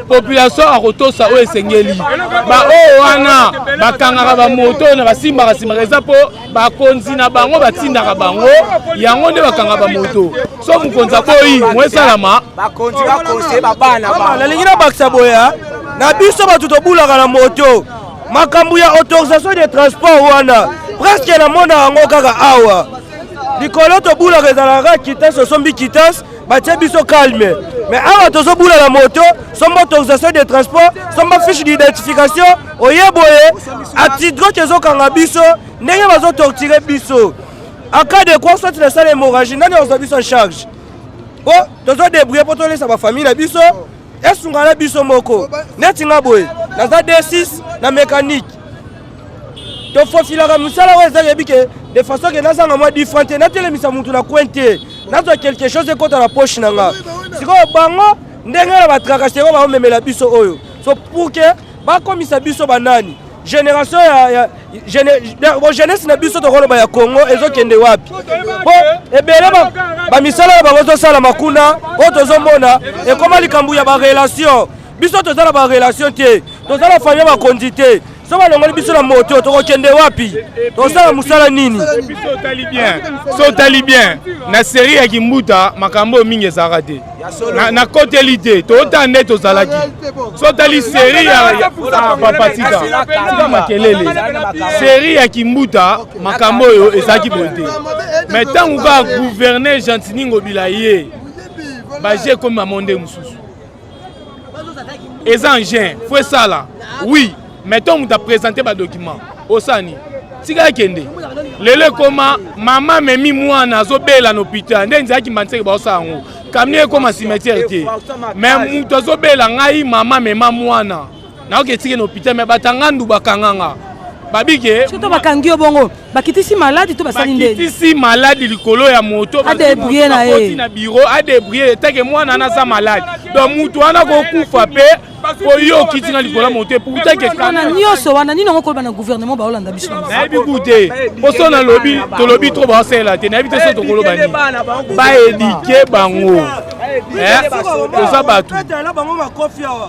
population akotosa oyo esengeli baoyo wana bakangaka bamoto na basimbaka simbaka eza mpo bakonzi na bango batindaka bango yango nde bakanga bamoto so mokonzi aboyi mo esalama nalingi nabakisa boya na biso bato tobulaka na moto makambo ya autorisation de transport wana presque namona yango kaka awa likolo tobulaka ezalaka kaka quittance osombi quittance batie biso calme mais awa tozobula na moto somba autorisation de transport somba fiche d'identification oye boye atidroke ezokanga biso ndenge bazotortire biso en cas de quoi soit nasala hémorragie nani akozwa biso en charge po tozodebrouille mpo tolesa bafamille na biso esunga na biso moko neti nga boye naza d6 na mécanique tofofilaka mosala oyo eza yebi ke de façon ke nazanga mwa difran te natelemisa motu na coin te nazwa quelque chose ekota na poche na nga sikoyo bango ndenge na batracasero baomemela biso oyo so pour ke bakomisa biso banani génération ya, ya gene, bon, jeunesse na biso tokoloba ya congo ezokende wapi mpo ebele bamisala oyo bango ezosalama kuna oyo tozomona ekoma likambo ya barelation biso toza na barelation te toza na famille bakonzi te so balongoli biso na moto tokokende wapi tosala mosala nini so otali bien na serie ya kimbuta makambo oyo mingi ezalaka te nakoteli te tootala nde tozalaki so otali serie ya ah, papa tika tika makelele serie ya kimbuta makambo oyo ezalaki boye te mais ntango kaka gouverneur gentini ngobila ye baje ekomi bamonde mosusu eza engin fo esala oui mais ntango moto apresente badocument osala nini tika akende lelo ekoma mama amemi mwana azobela na hôpital nde nzela kimbanseke baosala yango Camion ekoma cimetière te. Mais mutu azobela ngai mama mema mwana. Naoki etike na hôpital mais batangandu bakanga nga. Babike soki to bakangi yo bongo bakitisi maladi to basali ndeni? Bakitisi maladi likolo ya moto, adébrouiller na ye. Na bureau adébrouiller etake mwana wana aza malade. Donc mutu wana kokufa pe po yo okiti na likolo ya moto pourtant ke na nyonso wana nini yango koloba na gouvernement baolanda biso? Nayebi ku te, po so nalobi tolobi trop baosalela te. Nayebi te so tokoloba nini. Baéduquer bango, toza bato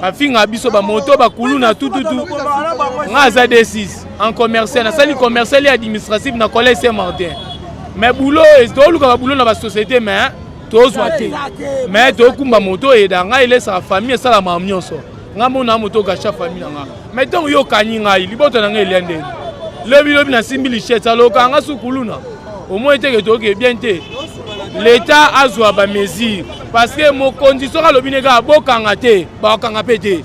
bafinga biso bamoto bakulu na tututu. Nga aza D6 en commercial, nasali commercial et administratif na collège Saint Martin, mais boulot toluka baboulot na basociété, mais tozwa te. Mais tokumba moto eyeda ngai, elesaka famille, esalamaka nyonso. Ngai mona moto gasha famille na nga, mais ntango yo okanyi ngai, libota na ngai elia ndeni. Lobi lobi nasimbi lichette, aloka nga sukuluna omoi teke toyoke bien te. L'état azwa bamesure, parce que mokonzi soki alobi ne kaka bokanga te, bakokanga mpe te.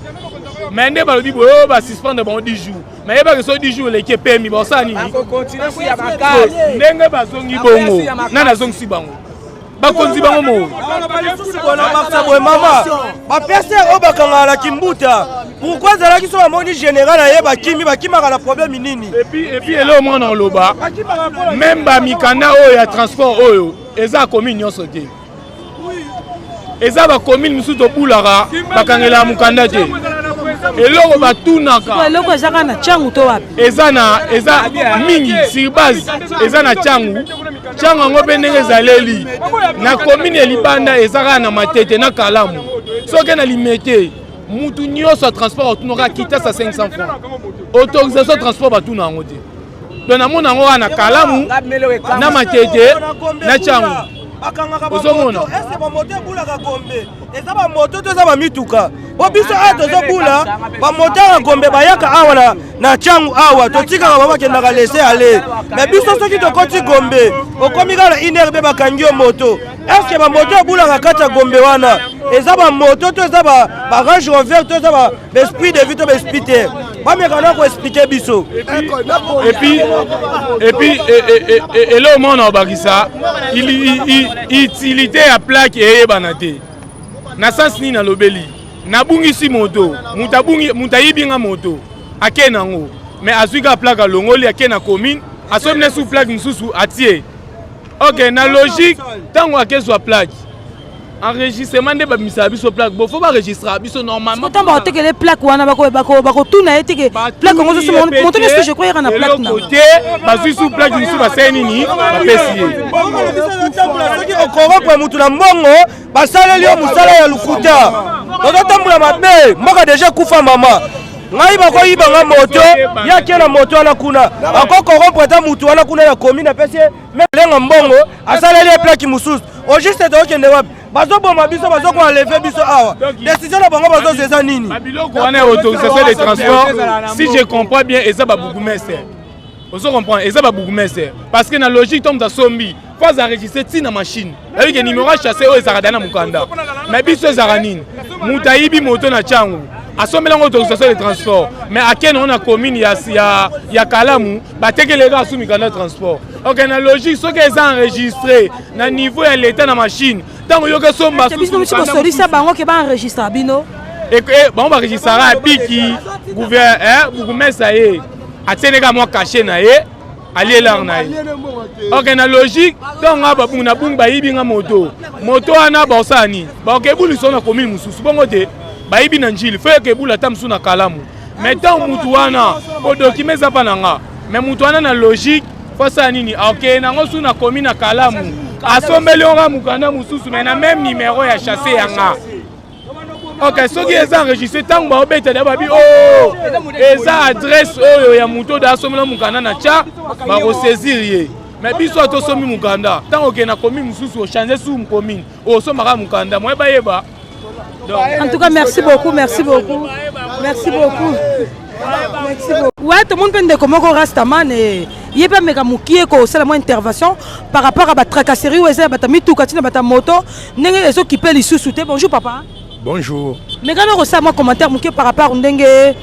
Mais nde balobi boye oyo basuspendre bango 10 jours, mais yebaki so 10 jours eleki, epemi, bakosala nini? Ndenge bazongi bongo, nani azongisi bango? Bakonzi bango mo. Boye mama, bapese oyo bakangaka na Kimbuta, pourquoi ezalaki so bamoni général aye, bakimi? Bakimaka na problème nini? Et puis eloko mwana oloba, même bamikanda oyo ya transport oyo eza commune nyonso te. Eza bacommune mosusu tobulaka, bakangelaka mokanda te. Eloko batunaka Eloko eza kaka na Tshangu to wapi? Eza na, eza mingi sur base, eza na Tshangu. Tshangu yango mpe ndenge ezaleli na commune ya libanda, eza kaka na Matete na Kalamu. Soki na Limete, mutu nyonso ya transport atunaka kitasa 500 francs autorisation transport, batuna yango te. Donc namona yango wana na Kalamu, na Matete, na Tshangu. Ozomona ese bamoto ebulaka Gombe, eza bamoto to eza bamituka? Po biso awa tozobula, bamoto ya Gombe bayaka awa na Tshangu awa, totikaka bango, bakendaka laisser aller. Mais biso soki tokoti Gombe, okomi kaka na une heure mpe bakangi yo moto. Est-ce bamoto ebulaka kati ya Gombe wana eza bamoto to eza baRange Rover to eza baesprit de vie to baesprit te? Bameka na koexpliquer biso. Et puis eloko moko na obakisa, utilité ya plaque eyebana te. Na sens nini nalobeli? Nabungisi moto, moto ayibi nga moto, ake nango, mais azwi kaka plaque, alongoli, ake na commune, asombi na su plaque mosusu, atie. Ok, na logique, ntango akezwa plaque, enregistrement nde babimisaka biso plaque, bo fo baregistraka biso normalement. Ntango bakotekele plaque wana, bakotuna ye teke plaque yango ozosoma moto nyonso, je crois yaka na plaque na te. Bazwi su plaque mosusu, basali nini? Bapesi ye. Soki ocorrompre mutu na mbongo, basaleli yo mosala ya lokuta. Tozotambola mabe, mboka deja ekufa. Mama ngai, bakoyibanga moto, yake na moto wana kuna, bakocorrompre ata mutu wana kuna na commune, apesi ye lenga mbongo, asaleli ye plaque mosusu. Au juste tokokende wapi? Bazoboma biso, bazokoenlever biso awa. Décision na bango bazozwa eza nini? Biloko wana ya autorisation de transport, si je comprends bien, eza babourgmestre. Ozo comprendre, eza babourgmestre, parce que na logique, to moto asombi, fo aza enregistré ntina machine, nayebi ke numéro ya châssis oyo ezalaka da na mokanda. Mais biso ezalaka nini? Moto ayibi moto na Tshangu, asombeli yango autorisation de transport, mais akende yango na commune ya Kalamu, batekeleka asu mikanda ya transport. Ok, na logique, soki eza enregistré na niveau ya l'état na machine, ntango yoki esomba Biso bosolisa bango ke baenregistre bino? Bango baregistraka ya biki bourgmestre, ye atieleka mwa cachet na ye, alielare na ye. Ok, na logique, ntango nga babungi na bungi, bayibi nga moto, moto wana baosala nini? Baoke ebulisa na commune mosusu bongo te. Bayibi na Njili, fo yeke ebula ata mosusu na Kalamu. Mais ntango mutu wana, po document eza mpa na nga, mais mutu wana na logique fo asala nini? Akende nango su na commune na Kalamu, asombeli onga mokanda mosusu, mais na même numéro ya châssis ya nga. Ok, soki eza enregistré, ntango baobeta da babi o oh, eza adresse oyo ya moto oyo asomela mokanda na tya, bakosaisir ye. Mais biso tosombi mokanda, ntango okende na commune mosusu, ochange su commune, osombaka mokanda moye bayeba. En tout cas, merci beaucoup, merci beaucoup, merci beaucoup, merci beaucoup. Ouais, tomoni mpe ndeko moko rastaman, ye mpe ameka mokie kosala mwa intervention par rapport à batracasserie oyo eza ya bato mituka ntina bato moto, ndenge ezokipe lisusu te. Bonjour papa. Bonjour. Meka na kosala mwa commentaire moke par rapport ndenge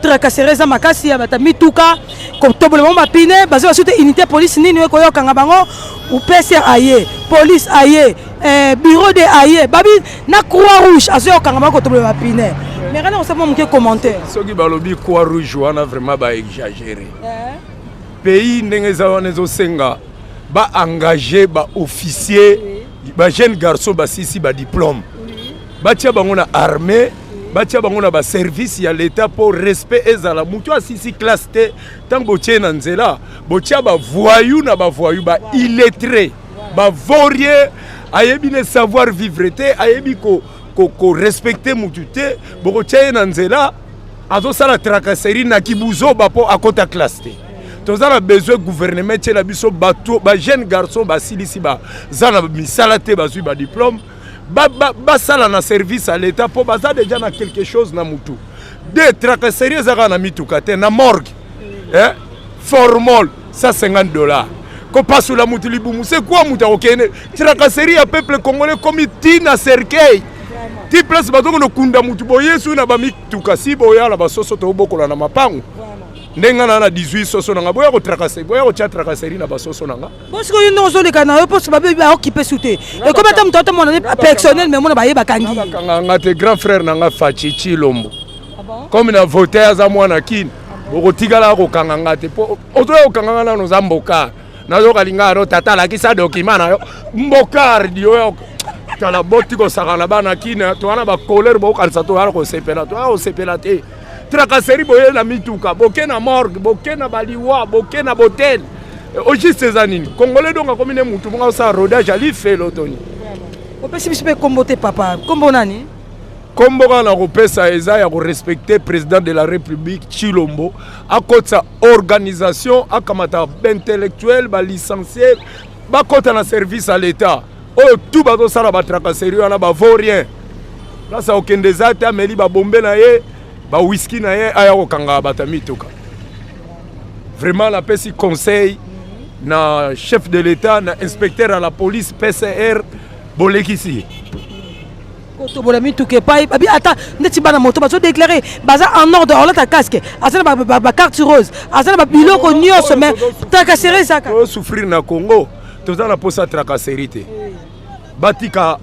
Tracasserie eza makasi ya bata mituka kotobola bango bapine, baza basu te unité police nini oyo koyokanga bango upcr aye police aye eh, bureau de aye babi na croix rouge azoyokanga bango kotobola bapine. Mais kana kosala mwa moke commentaire. Soki balobi croix rouge wana vraiment ba exagéré. Pays ndenge eza wana ezosenga ba engage ba officier, ba jeune garçon basisi ba diplôme, batia bango na armée, batia bango na baservice ya leta mpo respect ezala. Motu asisi classe te, ntango botie na nzela, botia bavoyou na bavoyou, ba illettré, bavorie, ayebi ne savoir vivre te, ayebi korespecte ko, ko mutu te, bokotia ye na nzela azosala tracasserie na kibuzoba mpo akota classe te. Toza na besoin gouvernement etiela biso bato, ba jeune garçon basilisi, baza na misala te, bazwi badiplôme, basala ba, ba na service ya l'état mpo baza deja na quelque chose na mutu. De tracasserie eza kaka na mituka te, na morgue eh? Formol 150 $, kopasula mutu libumu, c'est quoi? Mutu akokende tracasserie ya peuple congolais komi ti na cercueil, ti place bazokende kunda mutu. Boyesu na bamituka si boya na basoso tobokola na mapango ndenge nga na 18 soso na nga, boya kotracasser, boya kotia tracasserie na basoso na nga. Bo sikoyo yo ndenge ozoleka na yo mpo babe baokipe su te, ekomi ata moto atomona personnel, mais omona baye bakangi. Bakanga nga te. Grand frère na nga Faci Chilombo, comme na vote, aza mwana Kini, bokotikala kokanga nga te, po ozoya kokanga nga nano oza mbokar. Nazoka linga ano tata alakisa document na yo mbokar dio. Tala, boti kosaka na bana Kini, toza na bacolere, bokanisa toza kosepela, toza kosepela te. Tracasserie boye na mituka, boke na morgue, boke na baliwa, boke na botel, au juste eza nini? Congolais donc akomi ne mutu bonga osala rodage alifelo toni. Opesi biso mpe nkombo te, papa, nkombo nani? Nkombo kaka na kopesa eza ya korespecte président de la République Chilombo, akotisa organisation, akamata baintellectuel, balicencie, bakɔta na service ya l'état. Oyo tu bazosala batracasserie wana, bavaurien, place akokende eza te. Ameli babombe na ye, bawiski na ye, aya kokanga bato ya mituka. Vraiment napesi conseil na chef de l'état, na inspecteur ya la police, PCR, bolekisi. Kotobola mituka epai babi, ata ndeti bana moto bazodeklare baza en ordre, olata casque, aza na bacarte rose, aza na babiloko nyonso, mais tracasserie ezaka. Tosouffrir na Congo, toza na posa tracasserie te. Batika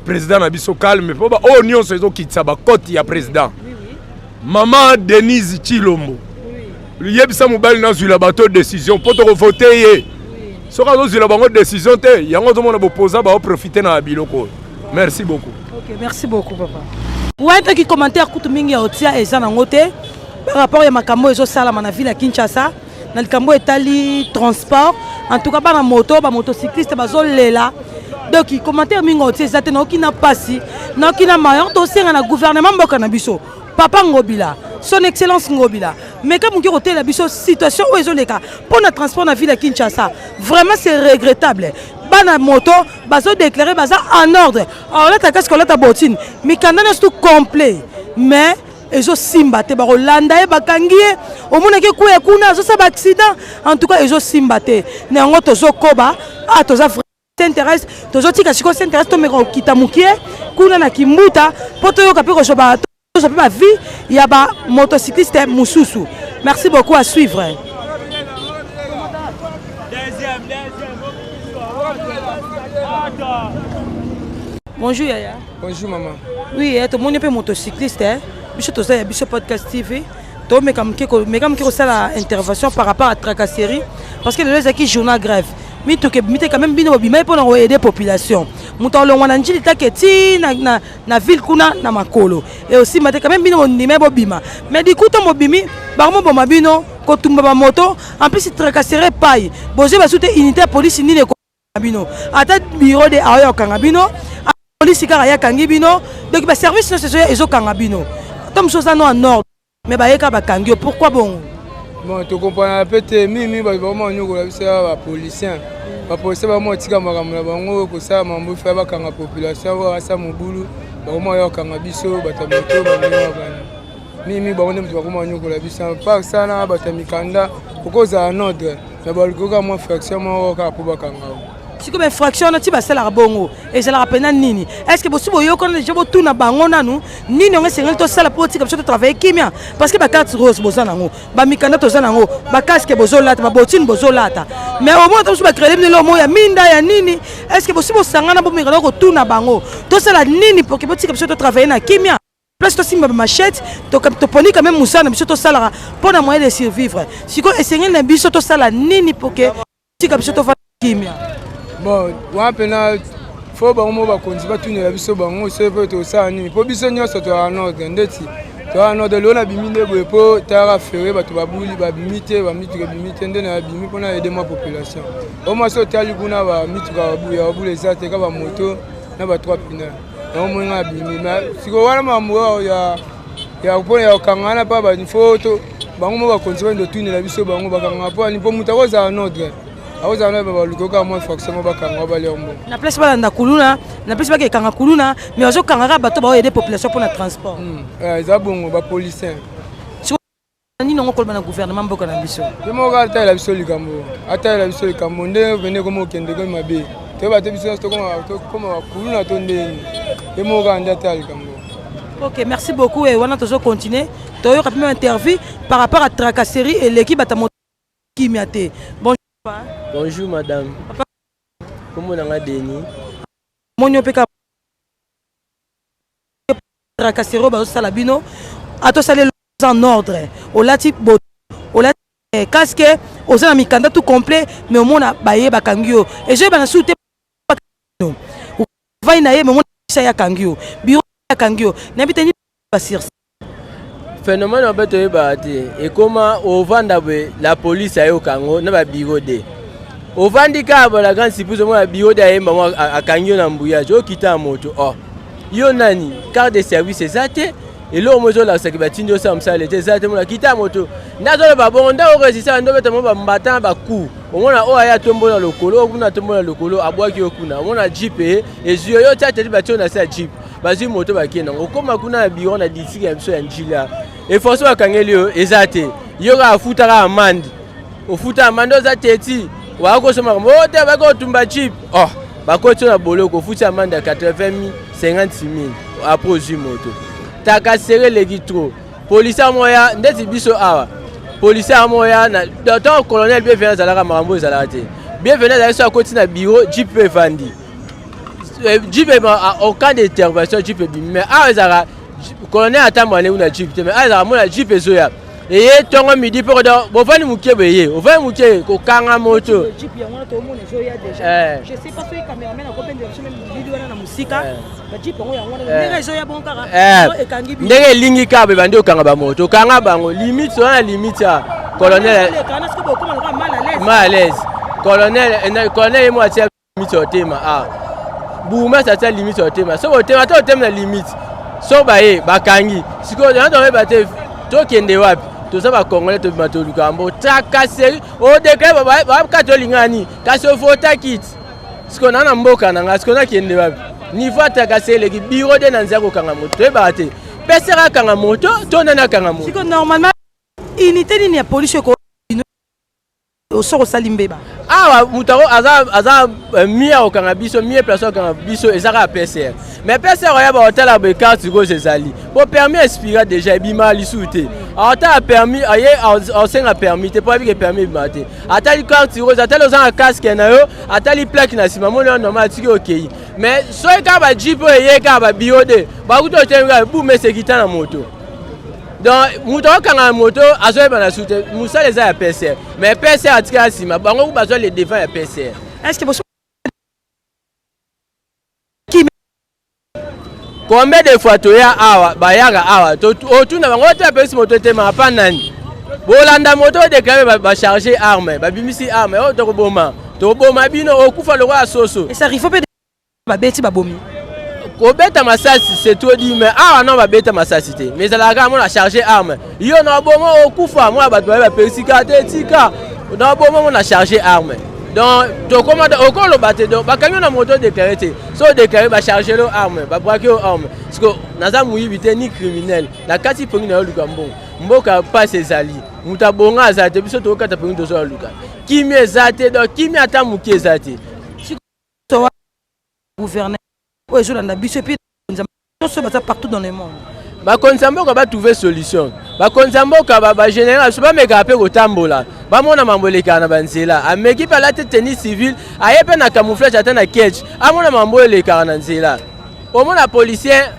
président na biso calme, mpo oyo nyonso ezokitisa bakoti ya président. Mama Denise Chilombo, yebisa mobali nazwila bato décision mpo tokovote ye. Soki azozwila bango décision te, yango ozomona bopoza baoprofite na biloko oyo. Merci beaucoup. Ok, merci beaucoup, papa. Wayetaki commentaire kutu mingi ya otia eza nango te par rapport ya makambo ezosalama na ville ya Kinshasa na likambo etali transport. En tout cas bana moto, bamotocycliste bazolela. Donc commentaire mingi otie eza te. Naoki na pasi, naoki na mayon. Tosenga na gouvernement mboka na biso, papa Ngobila, son excellence Ngobila, meka moke kotelela biso situation oyo ezoleka mpo na transport na ville ya Kinshasa. Vraiment, c'est regrettable. Bana moto bazodeklare baza en ordre, olata casque, olata botine, mikanda nyonso tout complet, mais ezosimba te. Bakolanda ye, bakangi ye, omonaki ekuya kuna, azosala baaccident. En tout cas ezosimba te. Na yango tozokoba, ah, toza Sainte-Thérèse, tozotika sikoyo Sainte-Thérèse, tomeka kokita mokie kuna na Kimbuta mpo toyoka mpe kozwa, tozwa mpe bavie ya bamotocycliste mosusu. Merci beaucoup, à suivre. Bonjour yaya. Bonjour maman. Oui, eh, tomoni mpe motocycliste, eh. Biso toza ya biso podcast TV, tomeka moke, meka moke kosala intervention par rapport à tracasserie, parce que lelo ezalaki journal grève, mituka ebimi te. Quand même bino bobimai mpona koaider population. Moto alongwa na Njili take ti na ville kuna na makolo e osimba te. Quand même bino bondimai bobima, mais du coup to bobimi, bakomoboma bino, kotumba bamoto, en plus tracasserie pai bozwi basu te unité ya police nini bino, ata bureau de aoya kokanga bino, polisi kaka ye akangi bino. Donc baservice nyonso ezoya ezokanga bino. To mosusu oza no en ordre, mais bayeka bakangi yo. Pourquoi bongo? Bon, tokomprenaka mpe te. Mingi bato bakoma konyokola biso ya bapolicien. Bapolicien bakoma kotika makambo na bango, kosala mambo fa bakanga population oyo asa mobulu. Bakoma oyo kokanga biso bato ya moto bandenge bana. Mingi bango nde moto bakoma konyokola biso. Par sana bato ya mikanda, okozala en ordre, mais baluki kaka mwa fraction moko kaka mpo bakanga yo. Sikoyo bainfraction wana ti basalaka bongo ezalaka mpena nini? Est ce que bosi boyokana deja, botuna bango nanu nini yango esengeli tosala mpo otika biso totravaille kimia? Parce que bacarte rose boza nango, bamikanda toza nango, bacasque bozolata, babotine bozolata, mais omona ta mosusu bacrele bino eloko moko ya minda ya nini. Est ce que bosi bosangana, bomekana kotuna bango tosala nini pour que botika biso totravaille na kimia? Place tosimba bamachete, toponi quand même mosala na biso tosalaka mpo na moyen de survivre. Sikoyo esengeli na biso tosala nini pour que tika biso tofanda kimia? Bon, wana mpena fo bango mo bakonzi batunela biso bango soki mpe tosala nini, mpo biso nyonso toyaka nordre. Ndeti toyaka nordre, lelo nabimi nde boye mpo tayaka ferre, bato babuli babimi te, bamituka ebimi te, nde nabimi mpona aide mwa population. O mwasi otali kuna, bamituka ya babula eza te, ka bamoto na ba trois pneus. Yango moi nga abimi. Mais sikoyo wana makambo ya mpona ya kokanga wana, mpa fo bango mo bakonzi bani totunela biso bango bakangaka mpo ani, mpo moto akozala nordre, akozala na baluki kaka mwa infraction mo bakanga balia mbongo. Na place balanda kuluna, na place bakekanga kuluna, mais bazokanga kaka bato baoyede population mpona transport. Eza bongo, bapolicien. Nini yango koloba na gouvernement mboka na biso? Ye moko atalela biso likambo, atalela biso likambo ndenge pene ekoma okende komi mabe. Toyeba te, biso nyonso tokoma bakuluna to ndeni. Ye moko kaka nde atala likambo. Ok, merci beaucoup. E wana tozo continuer, toyoka mpe interview par rapport à tracasserie eleki bato kimia te. Bonjour. Bonjour madame. Kombo na nga Denis. Moni yo mpe ka tracasserie oyo bazosala bino, atosala en ordre, olati bo olati casque, oza na mikanda tout complet, mais omona baye bakangi yo, ezoyebana su te vai na ye, mais omona ya akangi yo, bureau akangi yo, nayebi te nini basirsi. Phénomène oyo toyebaka te, ekoma ovanda boye, la police ayoka yango na babiro de ovandi kaka bola. Grande surprise, omona biro de ayemba mo akangi yo na mbuyage, okita ya moto. Oh, yo nani? Carte de service eza te, eloko mo ezolakisaki batindi osala mosala te eza te. Mona kita ya moto nde azoloba bongo, nde oresiste, nde obeta mo bambata na baku. Omona oyo aya atombola lokolo, oyo kuna atombola lokolo, abwaki yo kuna. Omona jeep ezwi yo, yo tia teti, batie yo na se ya jeep, bazwi moto bakende nango. Okóma kuna na biro na district ya biso ya Njila, eforce bakangeli yo eza te, yo kaka afutaka amande, ofuta amande, oza teti wakosoma makambo oyo te, baki otumba jeep. Oh, bakoti yo na boloko, ofuti amande ya 80 000, 56 000, après ozwi moto. Tracasserie eleki trop. Policier moya ndeti biso awa, policier moya na ntango colonel Bienvenu azalaka, makambo ezalaka te. Bienvenu azalaki so akoti na bureau, jeep mpe evandi, jeep au cas d'intervention, jeep ebimi. Mais awa ezalaka colonel atambola ndenge na jeep te, mais awa ezalaka mona jeep ezoya, eye ntongo midi mpe koda bovandi moke boye, ye ovandi moke kokanga moto. Jeep yango wana toomona ezoya déjà. Je sais pas soki cameraman akobendela biso meme bilili wana na mosika. Bajeep yango, yango wana ndenge ezoya bongo kaka ekangi. Ndenge elingi kaka boye, bandi okanga bamoto, okanga bango limite wana, limite ya colonel mal à l'aise. Colonel, colonel ye mo atia limite ya otema. Ah, bourgmestre atia limite ya otema, soki otema ata otema na limite, so baye bakangi. Sikoyo yana toyeba te tokende wapi. Toza bacongolais, tobima toluka yango. Tracasserie, odeklare bakati olingani, kasi ovotaki ti sikoyo naa na mboka na ngai, sikoyo nakende wapi? Niveau ya tracasserie eleki. Bureau de na nzela kokanga moto, toyebaka te pesera akanga moto to nani akanga moto. Sikoyo normalement unité nini ya police eko soki osali mbeba? Awa moto yango aza aza mie akokanga biso, mie place akokanga biso eza kaka PCR. Mais PCR oya baotala boye, carte rose ezali po permis expira déjà, ebimaka lisusu te. Aotala permis, aye aosenga permis te, po abike permis ebimaka te. Atali carte rose, atali oza na casque na yo, atali plaque na nsima, moni wana normal, atiki okei. Mais soki kaka bajeep oyo eye kaka babio de bakuti otemi kaka bume esekita na moto. Donc moto akokanga na moto azoyeba na su te. Mosala eza ya PCR, mais PCR atikala nsima, bango ku bazwa le devant ya PCR. Est ce que boso Combien de fois toya awa, bayaka awa, otuna bango te, apesi moto etema apa nani, bolanda moto odeklare, bacharge arme, babimisi arme oyo, tokoboma, tokoboma bino, okufa lokola soso. Esarifo mpe babeti, babomi. Kobeta masasi, c'est trop dit, mais awa non, babeta masasi te, mais ezalaka kaka mona charge arme, yo na boma, okufa. Mona bato baye bapesi ka te, tika na boma, mona charge arme. Donc tokoma okoloba te. Donc bakangi yo na moto odeklare te, so odeklare, bacharge yo arme, babwaki yo arme. Siko naza moyibi te ni criminel, na kati pongi na yo luka mbongo. Mboka mpasi ezali, moto abonga aza te, biso tokokata pongi, tozoya luka kimia eza te. Donc kimia ata moke eza te. Gouvernement oyo ezolanda biso epuis nyonso baza partout dans le monde. Bakonzi ya mboka batrouve solution. Bakonzi ya mboka bagénéral biso bamekaka mpe kotambola, bamona mambo elekaka na banzela. Ameki mpe alati tenue civile, aye mpe na camouflage ata na ketch, amona mambo oyo elekaka na nzela. Omona policier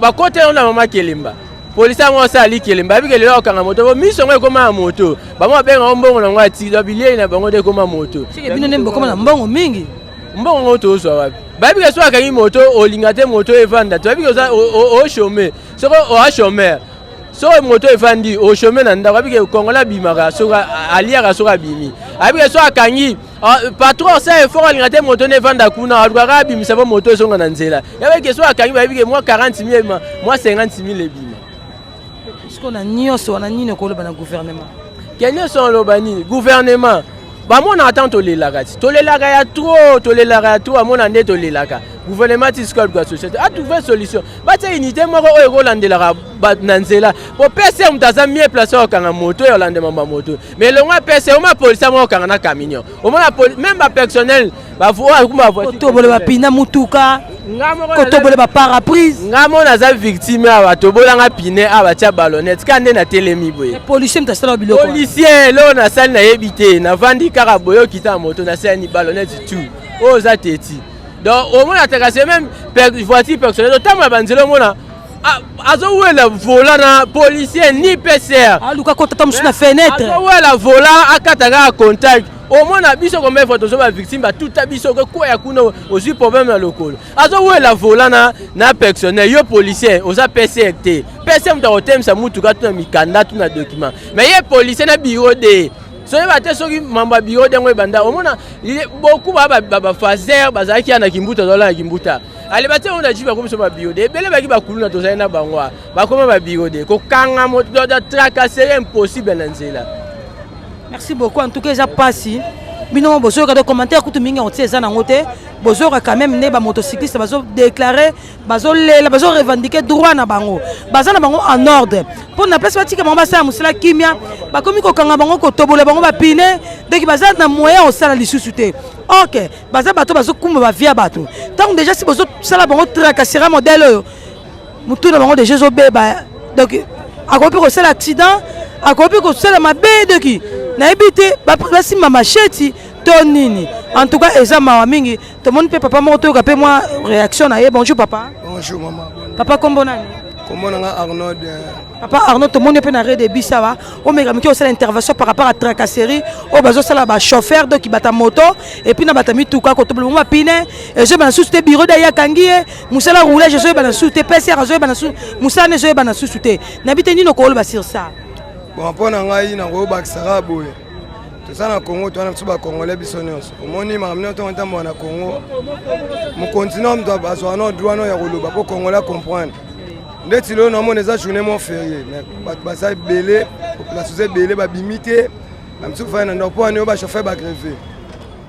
bakota yango na mama kelemba, policier yango asala likelemba, ayebi ke lelo akokanga moto po miso yango ekoma ya moto. Bango babenga yango mbongo nango atiki bilei na bango nde ekoma moto. Bino nde bokoma na mbongo mingi. Mbongo yango tozwa wapi? Bayebi ke soki akangi moto, olinga te moto evanda. Toyebi ke oza ochome, soki oa chômeur, soki moto evandi ochome na ndako, ayebi ke congolais abimaka soki aliaka, soki abimi, ayebi ke soki akangi patron asala effort, alinga te moto nde evanda kuna, alukaka abimisa mpo moto ezonga na nzela. Yayebi ke soki akangi, bayebi ke mwa 40 000 ebima, mwa 50 000 ebima. Sikoyo na nyonso wana, nini okoloba na gouvernement? Ke nyonso oloba nini? Gouvernement bamonaka ntango tolelaka, ti tolelaka ya trop, tolelaka ya trop, bamona nde tolelaka. Gouvernement ti sikoyo aluka société, atrouve solution, batia unité moko oyo ekolandelaka na nzela, po pese moto aza mieux place oyo okanga moto, oyo olanda mamba moto. Mais elongo ya pese, omona policier moko okanga na camion, omona même bapersonnel kotobola bapina mutuka, kotobola baparaprise. Nga mo naza victime awa, tobolanga pine awa, batia ballonnette ka nde natelemi boye. Policier moto asala biloko? Policier, eloko nasali nayebi te, navandi kaka boye, okita na moto, nasali ballonnette tout oyo oza teti. Donc omona takase même voiture personnelle otambola banzela, omona azowela volant na policier ni PCR. Aluka kotata mosusu na fenêtre. Azowela volant, akata kaka contact. Omona biso combien fois tozo bavictime, batuta biso, kokwea kuna, ozwi problème na lokolo. Azowela volant na personnel. Yo policier oza PCR te. PCR moto akotemisa mutuka, tuna mikanda, tuna document. Mais ye policier na bureau de soyeba te, soki mambo ya bureau de yango ebanda, omona beaucoup bafaser bazalaki ya na Kimbuta, azala na Kimbuta. Ale batia yango na jipe, bakomi so babureau de ebele, baki bakuluna, tozali na bango, bakoma babureau de kokanga moto, tracasserie impossible na nzela. Merci beaucoup. En tout cas eza mpasi, bino bozoyoka de commentaire kutu mingi otie eza nango te. Bozoyoka quand même nde bamotocycliste bazodéclare, bazolela, bazorevendique droit na bango. Baza na bango en ordre mpo na place batika bango basala mosala kimia, bakomi kokanga bango, kotobola bango bapine. Donc baza na moyen kosala lisusu te. Ok, baza bato bazokumba bavie ya bato. Ntango déjà si bozosala bango tracasserie modèle oyo, motu na bango déjà ezobeba. Donc akoki mpe kosala accident, akoki mpe kosala mabe. Doki nayebi te basimba macheti to nini. En tout cas eza mawa mingi. Tomoni mpe papa moko, toyoka mpe mwa réaction na ye. Bonjour papa. Bonjour mama. Papa, kombo nani? Kombo na nga Arnaud. Papa Arnaud, tomoni mpe na rede bus awa, omeka moke osala intervention par rapport à tracasserie oyo bazosala bachauffeur, donc bata moto et puis na bata mituka, kotobola bango bapine, ezoyeba na susu te. Bureau de akangi ye mosala, roulage ezoyeba na susu te, PCR azoyeba na susu, mosala ne ezoyeba na susu te. Nayebi te nini okoloba sur ça. Bon, mpo na ngai nakoyobakisaka boye: toza na Congo, towana biso bacongolais, biso nyonso. Omoni makambo nyonso ntongo ntamboka na Congo, mokonzi no moto azwaka no droit no ya koloba mpo congolais comprendre. Ndeti lelo naomona eza journée mo férié, mais bato baza ebele, population eza ebele, babimi te. Bamisusu fai na ndako mpo wani oyo bachauffeur bagrève.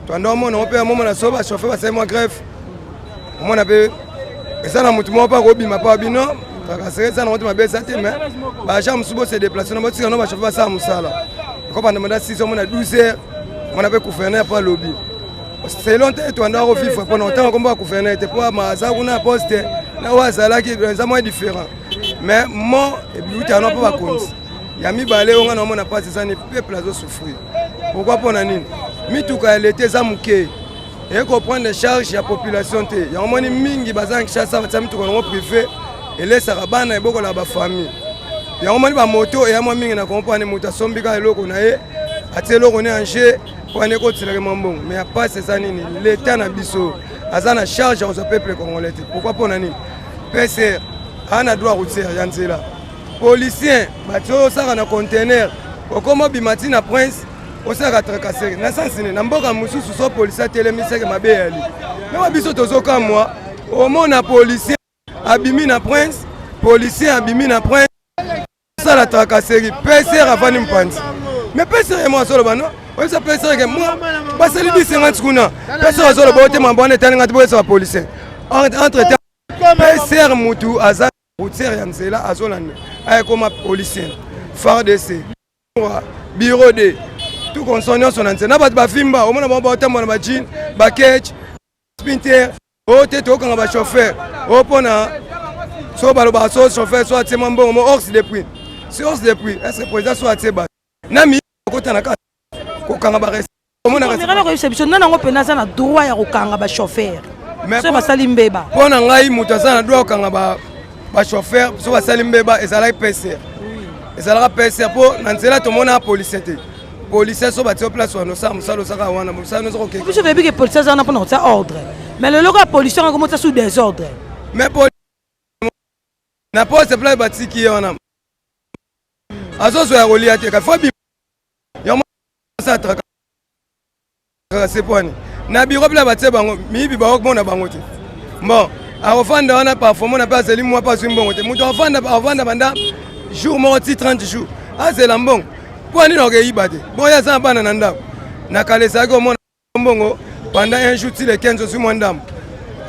Twanda omona ngo mpe amomona so bachauffeur basali mwa grève, omona mpe eza na motu moko mpe akobima mpo bino tracasserie eza nango te, mabe eza te. Mais baagent mosusu bose déplace na botika no bachauffeur basala mosala ekobanda manda 6, omona 12 heures. Omona mpe gouverneur mpo alobi selon te, twanda akovivre mpona otanga kombo ya gouverneur te, mpo aza kuna poste na oyo azalaki eza mwa différent. Mais mo ebiutano mpo bakonzi ya mibale oyo nga naomona mpasi eza ni peuple azosouffrir. Pourquoi? Mpo na nini? Mituka ya leta eza moke, eye koprendre charge ya population te. Yango moni mingi baza na Kinshasa, batia mituka nango privé, elesaka bana, ebokolaka bafamille. Yango moni bamoto eya mwa mingi na Kongo, mpo ani moto asombi kaka eloko na ye, atie eloko ne ange mpo ani ekotilaka mwa mbongo. Mais ya pasi eza nini? Leta na biso aza na charge ya kozwa peuple congolais te. Pourquoi? Mpo na nini? PCR aa na droit routière ya nzela, policier batie oyo osaka na conteneur, okoma obima ntina prince, osalaka tracasserie na sens nini? Na mboka mosusu so policier atelemiseke, mabe yali mewa. Biso tozokamwa, omona policier abimi na prince, policier abimi na prince osala tracasserie, PCR avandi mopanzi. Mais PCR ye mo azoloba no, oyebisa PCR ke moi basali bisenga nti kuna. PCR azoloba oyo te, mambo wana etali nga te, boyebisa bapolicier. Entre temps PCR mutu aza routière ya nzela azolanda, ayekoma policier, FARDC, bureau de tout consort nyonso na nzela na bato bavimba. Omona bango baotambola na bajean, bakech, spinter. Oyo te tokanga ba chauffeur oyo mpona so balobaka so chauffeur so atie mwa mbongo mo hors de prix, si hors de prix, est ce que président so atie bato na mi akota na kati kokanga ba omonaka? Koyebisa biso nani yango mpena aza na droit ya kokanga bachauffeur so basali mbeba? Mpo na ngai, moto aza na droit kokanga bachauffeur so basali mbeba ezalaki PCR, ezalaka PCR, mpo na nzela tomona policier te. Policier so batie place wana, osala mosala, osaka wana mosala nyonso kokeke. Biso toyebi ke policier aza wana mpona kotia ordre, mais lelo kaka policier yango komotia sous désordre. Mais na poste place batiki ye wana, azozwa ya kolia te, kafo yango atraka sepwani na biro bila batie bango miyibi, bakomona bango te. Bon, akofanda wana, parfois mona mpe azeli mwa mpe azwi mbongo te. Moto afanda, afanda banda jour moko ti 30 jours, azela mbongo mpo nini? Akoyiba te. Bon, ye aza na bana na ndako. Na kala ezalaki omona mbongo pendant un jour ti le 15, ozwi mwa ndambo,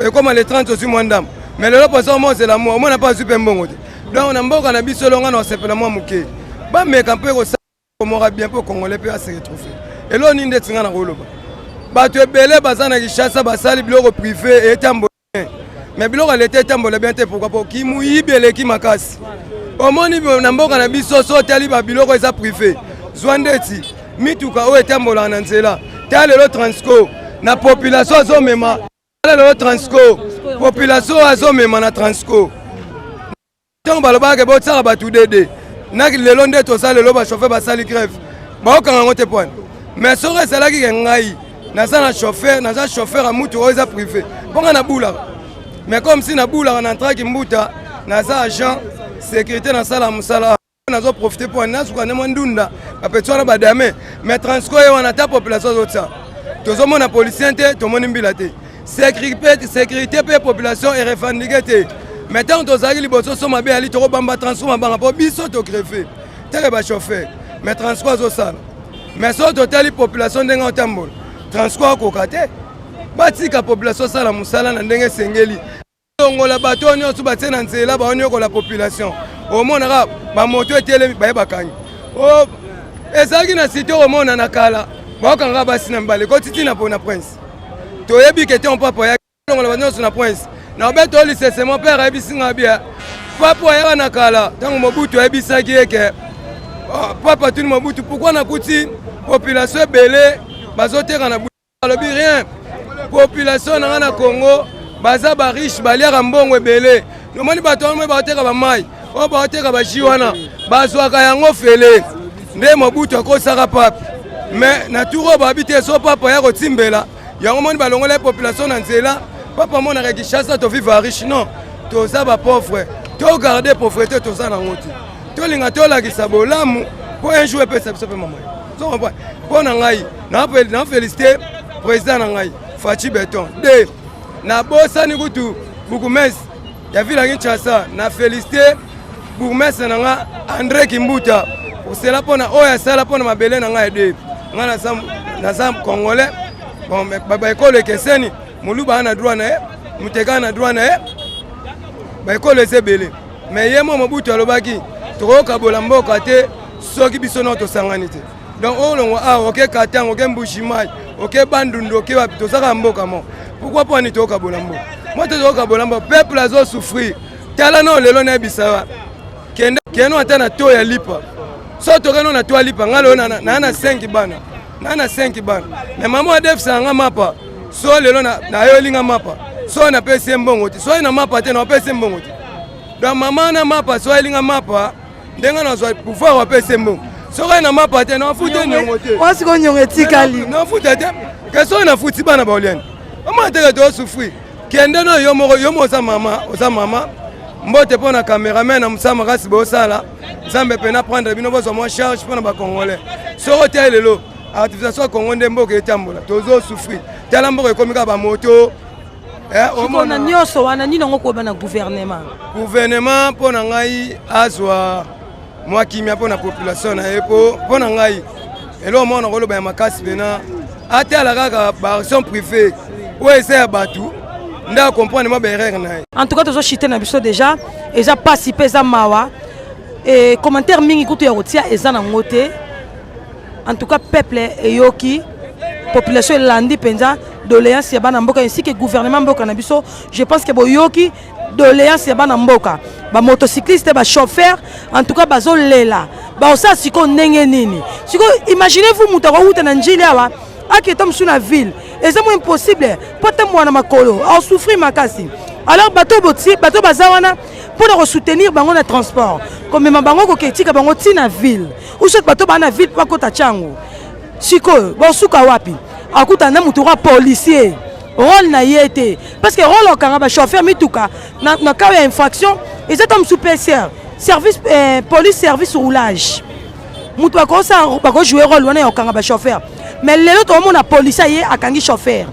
ekóma le 30, ozwi mwa ndambo. Mais lelo posa omo ozela mwa, omona mpe azwi mpe mbongo te. Donc na mboka na biso, elonga na osepela mwa moke, bameka mpe kosala moka bien mpo Congolais mpe ase retrouve. Eloko nini ndeti nga na koloba, bato ebele baza na Kinshasa, basali biloko privé etambola bien, mais biloko ya leta etambola bien te. Pourquoi? Po kimuyibi eleki makasi. Omoni, na mboka na biso, so otali babiloko eza privé, zwa ndeti mituka oyo etambolaka na nzela. Ta lelo Transco na population azomema, tala lelo Transco, population oyo azomema na Transco. Ntango balobaka botiaka bato dede naki, lelo nde toza lelo, bachauffeur basali grève, baokanga yango te pwani. Mais soki ezalaki ke ngai naza na chauffeur, naza chauffeur ya mutu oyo eza privé, mpo ngai nabulaka, mais comme si nabulaka na ntraki mbuta, naza agent sécurité, nasala mosala, nazoprofite mpo nasuka nde mwa ndunda bapeti wana badame. Mais Transco ye wana, ata population azotia, tozomona policier te, tomoni mbila te, sécurité mpe population erevendiquer te. Mais ntango tozalaki liboso, so mabe ali, tokobamba Transco mabanga mpo biso togrève teke bachauffeur. Mais Transco azosala, mais so totali population ndenge otambola, Transco akoka te. Batika population asala mosala na ndenge esengeli. Longola bato oyo nyonso batie na nzela, baonyokola population. Omonaka bamoto etelemi, baye bakangi. Ezalaki na site, omona na kala baokangaka basi na mibale koti ntina mpo na prince. Toyebi ke te papa ya longola bato nyonso na prince na obeta o lisese. Mon père ayebisi nga bia papa ayaka na kala, ntango Mobutu ayebisaki ye ke papa tuni Mobutu: "Pourquoi nakuti population ebele bazoteka na?" Alobi: "Rien, population na nga na Congo baza bariche, baliaka mbongo ebele. Nomoni bato wana baoteka bamai oyo, baoteka bajus wana, bazwaka yango fele." Nde Mobutu akosaka pape. Mais na tour oyo babi te, so papa ya kotimbela yango, moni balongola ye population na nzela. Papa amonaka Kinshasa tovivre riche. Non, toza bapauvre, togarde pauvreté toza nango te. Tolinga tolakisa bolamu mpo un jour epesa biso mpe mama. Mpo na ngai, na félicité président na ngai Fatshi Béton de. Nabosani kutu bourgmestre ya ville ya Kinshasa. Na félicité bourgmestre na nga André Kimbuta osela mpona oyo asala mpona mabele na ngai de. Ngai naza Congolais. Bon, baekolo ekeseni, moluba na droit na ye, muteka na droit na ye, baekolo eza ebele. Mais ye mo Mobutu alobaki tokokabola mboka te soki biso nao tosangani te. Donc oyo olongwa awa, oke Katanga, oke Mbushimai, oke Bandundu, oke wapi, tozaka mboka mo. Pourquoi? Mpo ani tokokabola mboka mo te? Tokokabola mboka, peuple azosouffrir. Tala no lelo, nayebisa wa, kende keno ata na to ya lipa. So tokeno na to ya lipa, ngai lelo naa na 5 bana, naa na 5 bana, mais mama adefisaka nga mapa. So lelo nayolinga mapa, so napesi ye mbongo te, soki na mapa te, napesi ye mbongo te. Donc mama na mapa, so ayelinga mapa, ndenge nazwa pouvoir, apesi ye mbongo. Soki na mapa te, nafuta niongo te. Wasiko niongo etikali. Nafuta te ke soki nafuti, bana baoliani omona teke tosouffrir. Kende no yo moko, yo moko oza mama, oza mama. Mbote mpo na cameraman na mosala makasi bosala. Nzambe mpe na prendre bino, bozwa mwa charge mpo na Bacongolais. Soki otali lelo artificialisation ya Congo, nde mboka etambola, tozosouffrir. Tala mboka ekomi kaka bamoto. Na nyonso wana, nini yango koyeba na gouvernement? Gouvernement, mpo na ngai, azwa mwa kimia mpo na population na ye. Mpo na ngai, eloko moko nakoloba ya makasi mpena, atala kaka baaction privé oyo eza ya bato, nde acomprendre mwa baerreur na ye. En tout cas, tozochite na biso déjà. Eza mpasi mpe eza mawa e, commentaire mingi kutu ya kotia eza nango te. En tout cas, peuple eyoki, population elandi mpenza. Doléance ya bana mboka ainsi que gouvernement mboka na biso. Je pense que boyoki doléance ya bana mboka, ba motocycliste, ba chauffeur, en tout cas bazolela. Baosala sikoyo ndenge nini? Sikoyo imaginez vous moto akowuta na Njili awa aketa mosusu na ville, eza mo impossible mpo atambola na makolo, asouffrir makasi. Alors bato botie bato baza wana mpo na kosoutenir bango na transport, komema bango, koketika bango ntina ville, ou soit bato baa na ville mpo bakota Tshangu. Sikoyo bosuka wapi? Akutana na moto oka policier, rôle na ye te, parce que rôle okanga bachauffeur mituka na, na cas ya infraction eza ta mosusu PCR service, police service roulage, moto bakosala bakojouer rôle wana ya kokanga bachauffeur. Mais lelo tokomona policier ye akangi chauffeur,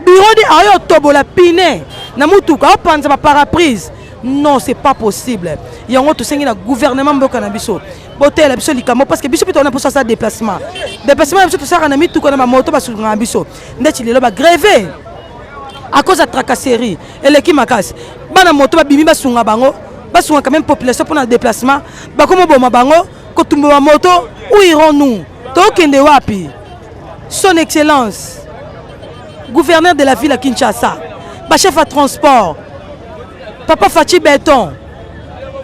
bureau de aoyo otobola pine na mutuka, aopanza baparaprise. Non, c'est pas possible. Yango tosengi na gouvernement mboka na biso, boteyela biso likambo, parce que biso mpe towana mposo asala déplacement. Déplacement na biso tosalaka na mituka na bamoto, basungaka biso. Ndeti lelo bagrève à cause ya tracasserie eleki makasi, bana moto babimi basunga bango, basunga quand même population mpona déplacement, bakomoboma bango, kotumba bamoto. Où irons-nous? Tokende wapi? Son Excellence gouverneur de la ville ya Kinshasa, bachef ya transport, papa Fatshi Béton,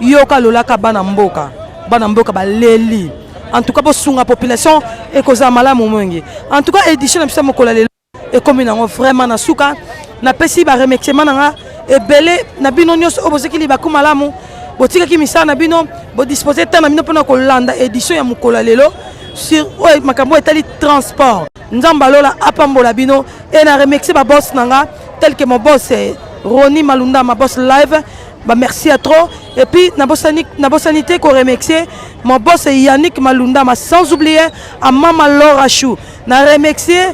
yoka lolaka bana mboka. Bana mboka baleli. En tout cas bosunga population, ekozala malamu mingi. En tout cas édition na biso ya mokolo ya lelo ekomi nango vraiment na suka. Napesi baremerciement na nga ebele na bino nyonso oyo bozwaki libaku malamu, botikaki misala na bino, bodispose temps na bino mpona kolanda édition ya mokolo ya lelo sur oyo makambo oyo etali transport. Nzambe alola apambola bino. E na remercie baboss na nga tel que mon boss Roni Malunda, ma boss live, ba merci à trop. Et puis nabosani te koremercier mon boss Yannick Malunda, ma sans oublier à mama Laura Chou. Na remercier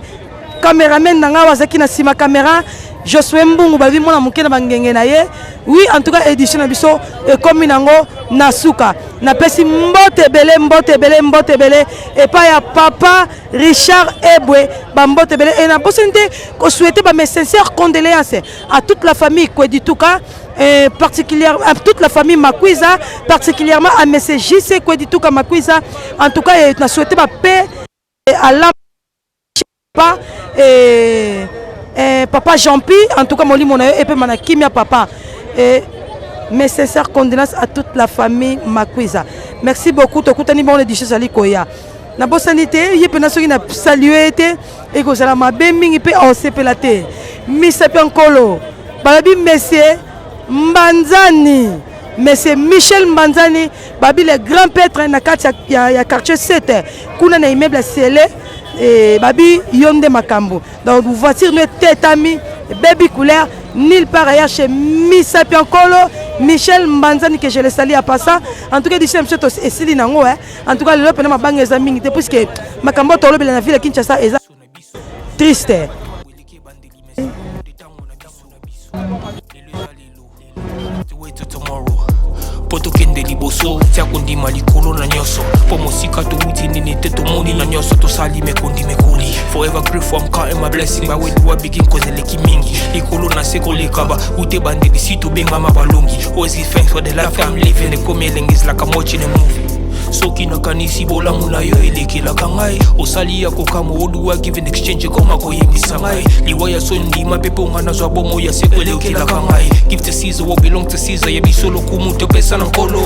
cameraman na nga oyo azalaki na nsima caméra, Josue Mbungu, babi mwana moke na bangenge na ye. Oui, en tout cas édition na biso ekomi nango na suka. Napesi mbote ebele, mbote ebele, mbote ebele epai ya papa Richard Ebwe, bambote ebele. E nabosani te kosouhaiter ba mes sincères condoléances à toute la famille Kwedituka, particulièrement à toute la famille Makwiza, particulièrement à monsieur JC Kwedituka Makwiza. En tout cas, na souhaité ba paix à l'âme papa et papa Jean-Pi. En tout cas molimo na yo epema na kimia papa, et mes sincères condoléances à toute la famille Makwiza. Merci beaucoup. Tokutani bon édition ezali koya. Nabosani te ye mpena, soki na salue te ekozala mabe mingi mpe aosepela te. Misapi ya nkolo, balobi monsieur Mbanzani, monsieur Michel Mbanzani, babi le grand prêtre na kati ya quartier 7 kuna na immeuble ya Sele. E, babi yo nde makambo. Donc voiture no etetami, baby couleur nulle part ailleurs chez Misapi Nkolo Michel Mbanzani, que je le salue à passant. En tout cas d'ici monsieur esili nango, hein. En tout cas lelo mpena mabanga eza mingi te, puisque makambo tolobela na ville ya Kinshasa eza triste. Mpo tokende liboso, tia kondima likolo na nyonso, mpo mosika towuti nini te, tomoni na nyonso tosali mekondi mekoli. Forever grateful, I'm counting my blessing. By where do I begin? Cause eleki mingi likolo na se koleka ba ute bandeli si tobengama balongi. Always give thanks for the life I'm living. Ekomi elengi, is like I'm watching a movie. Soki nakanisi bolamu na yo elekelaka ngai, osali ya kokamwa. Oduwa give in exchange, ekoma koyebisa ngai liwa ya soni. Ndima mpe mponga nazwa bomo ya seko elekelaka ngai. Give to Caesar what belong to Caesar. Ya biso lokumu topesa na Nkolo.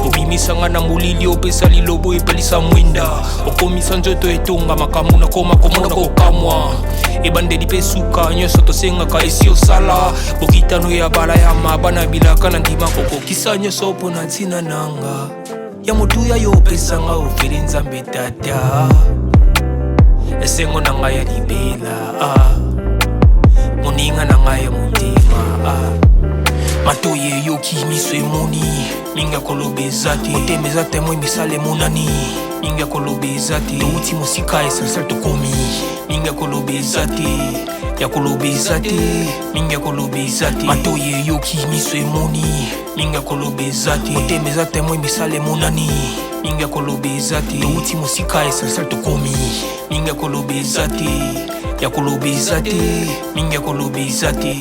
Obimisa ngai na molili, opesa lilobo epelisa mwinda, okomisa nzoto etonga makambo nakoma komona kokamwa. Ebandeli mpe suka nyonso tosengaka esi osala bokitano ya bala ya mabana bilaka na ndima kokokisa nyonso mpo na ntina nanga ya motuya yo opesanga ofeli. Nzambe tata, esengo na ngai ya libela, ah. Moninga na ngai ya motema, ah. Matoi eyoki, miso emoni, mingi ya koloba eza te. Motema eza témoin, misala emonani, mingi ya koloba eza te. Touti mosika, essentiel tokomi, mingi ya koloba eza te, ya koloba eza te, mingi ya koloba eza te. Matoi eyoki, miso emoni, mingi ya koloba eza te. Motema eza témoin, misala emonani, mingi ya koloba eza te. Touti mosika, essentiel tokomi, mingi ya koloba eza te, ya koloba eza te, mingi ya koloba eza te.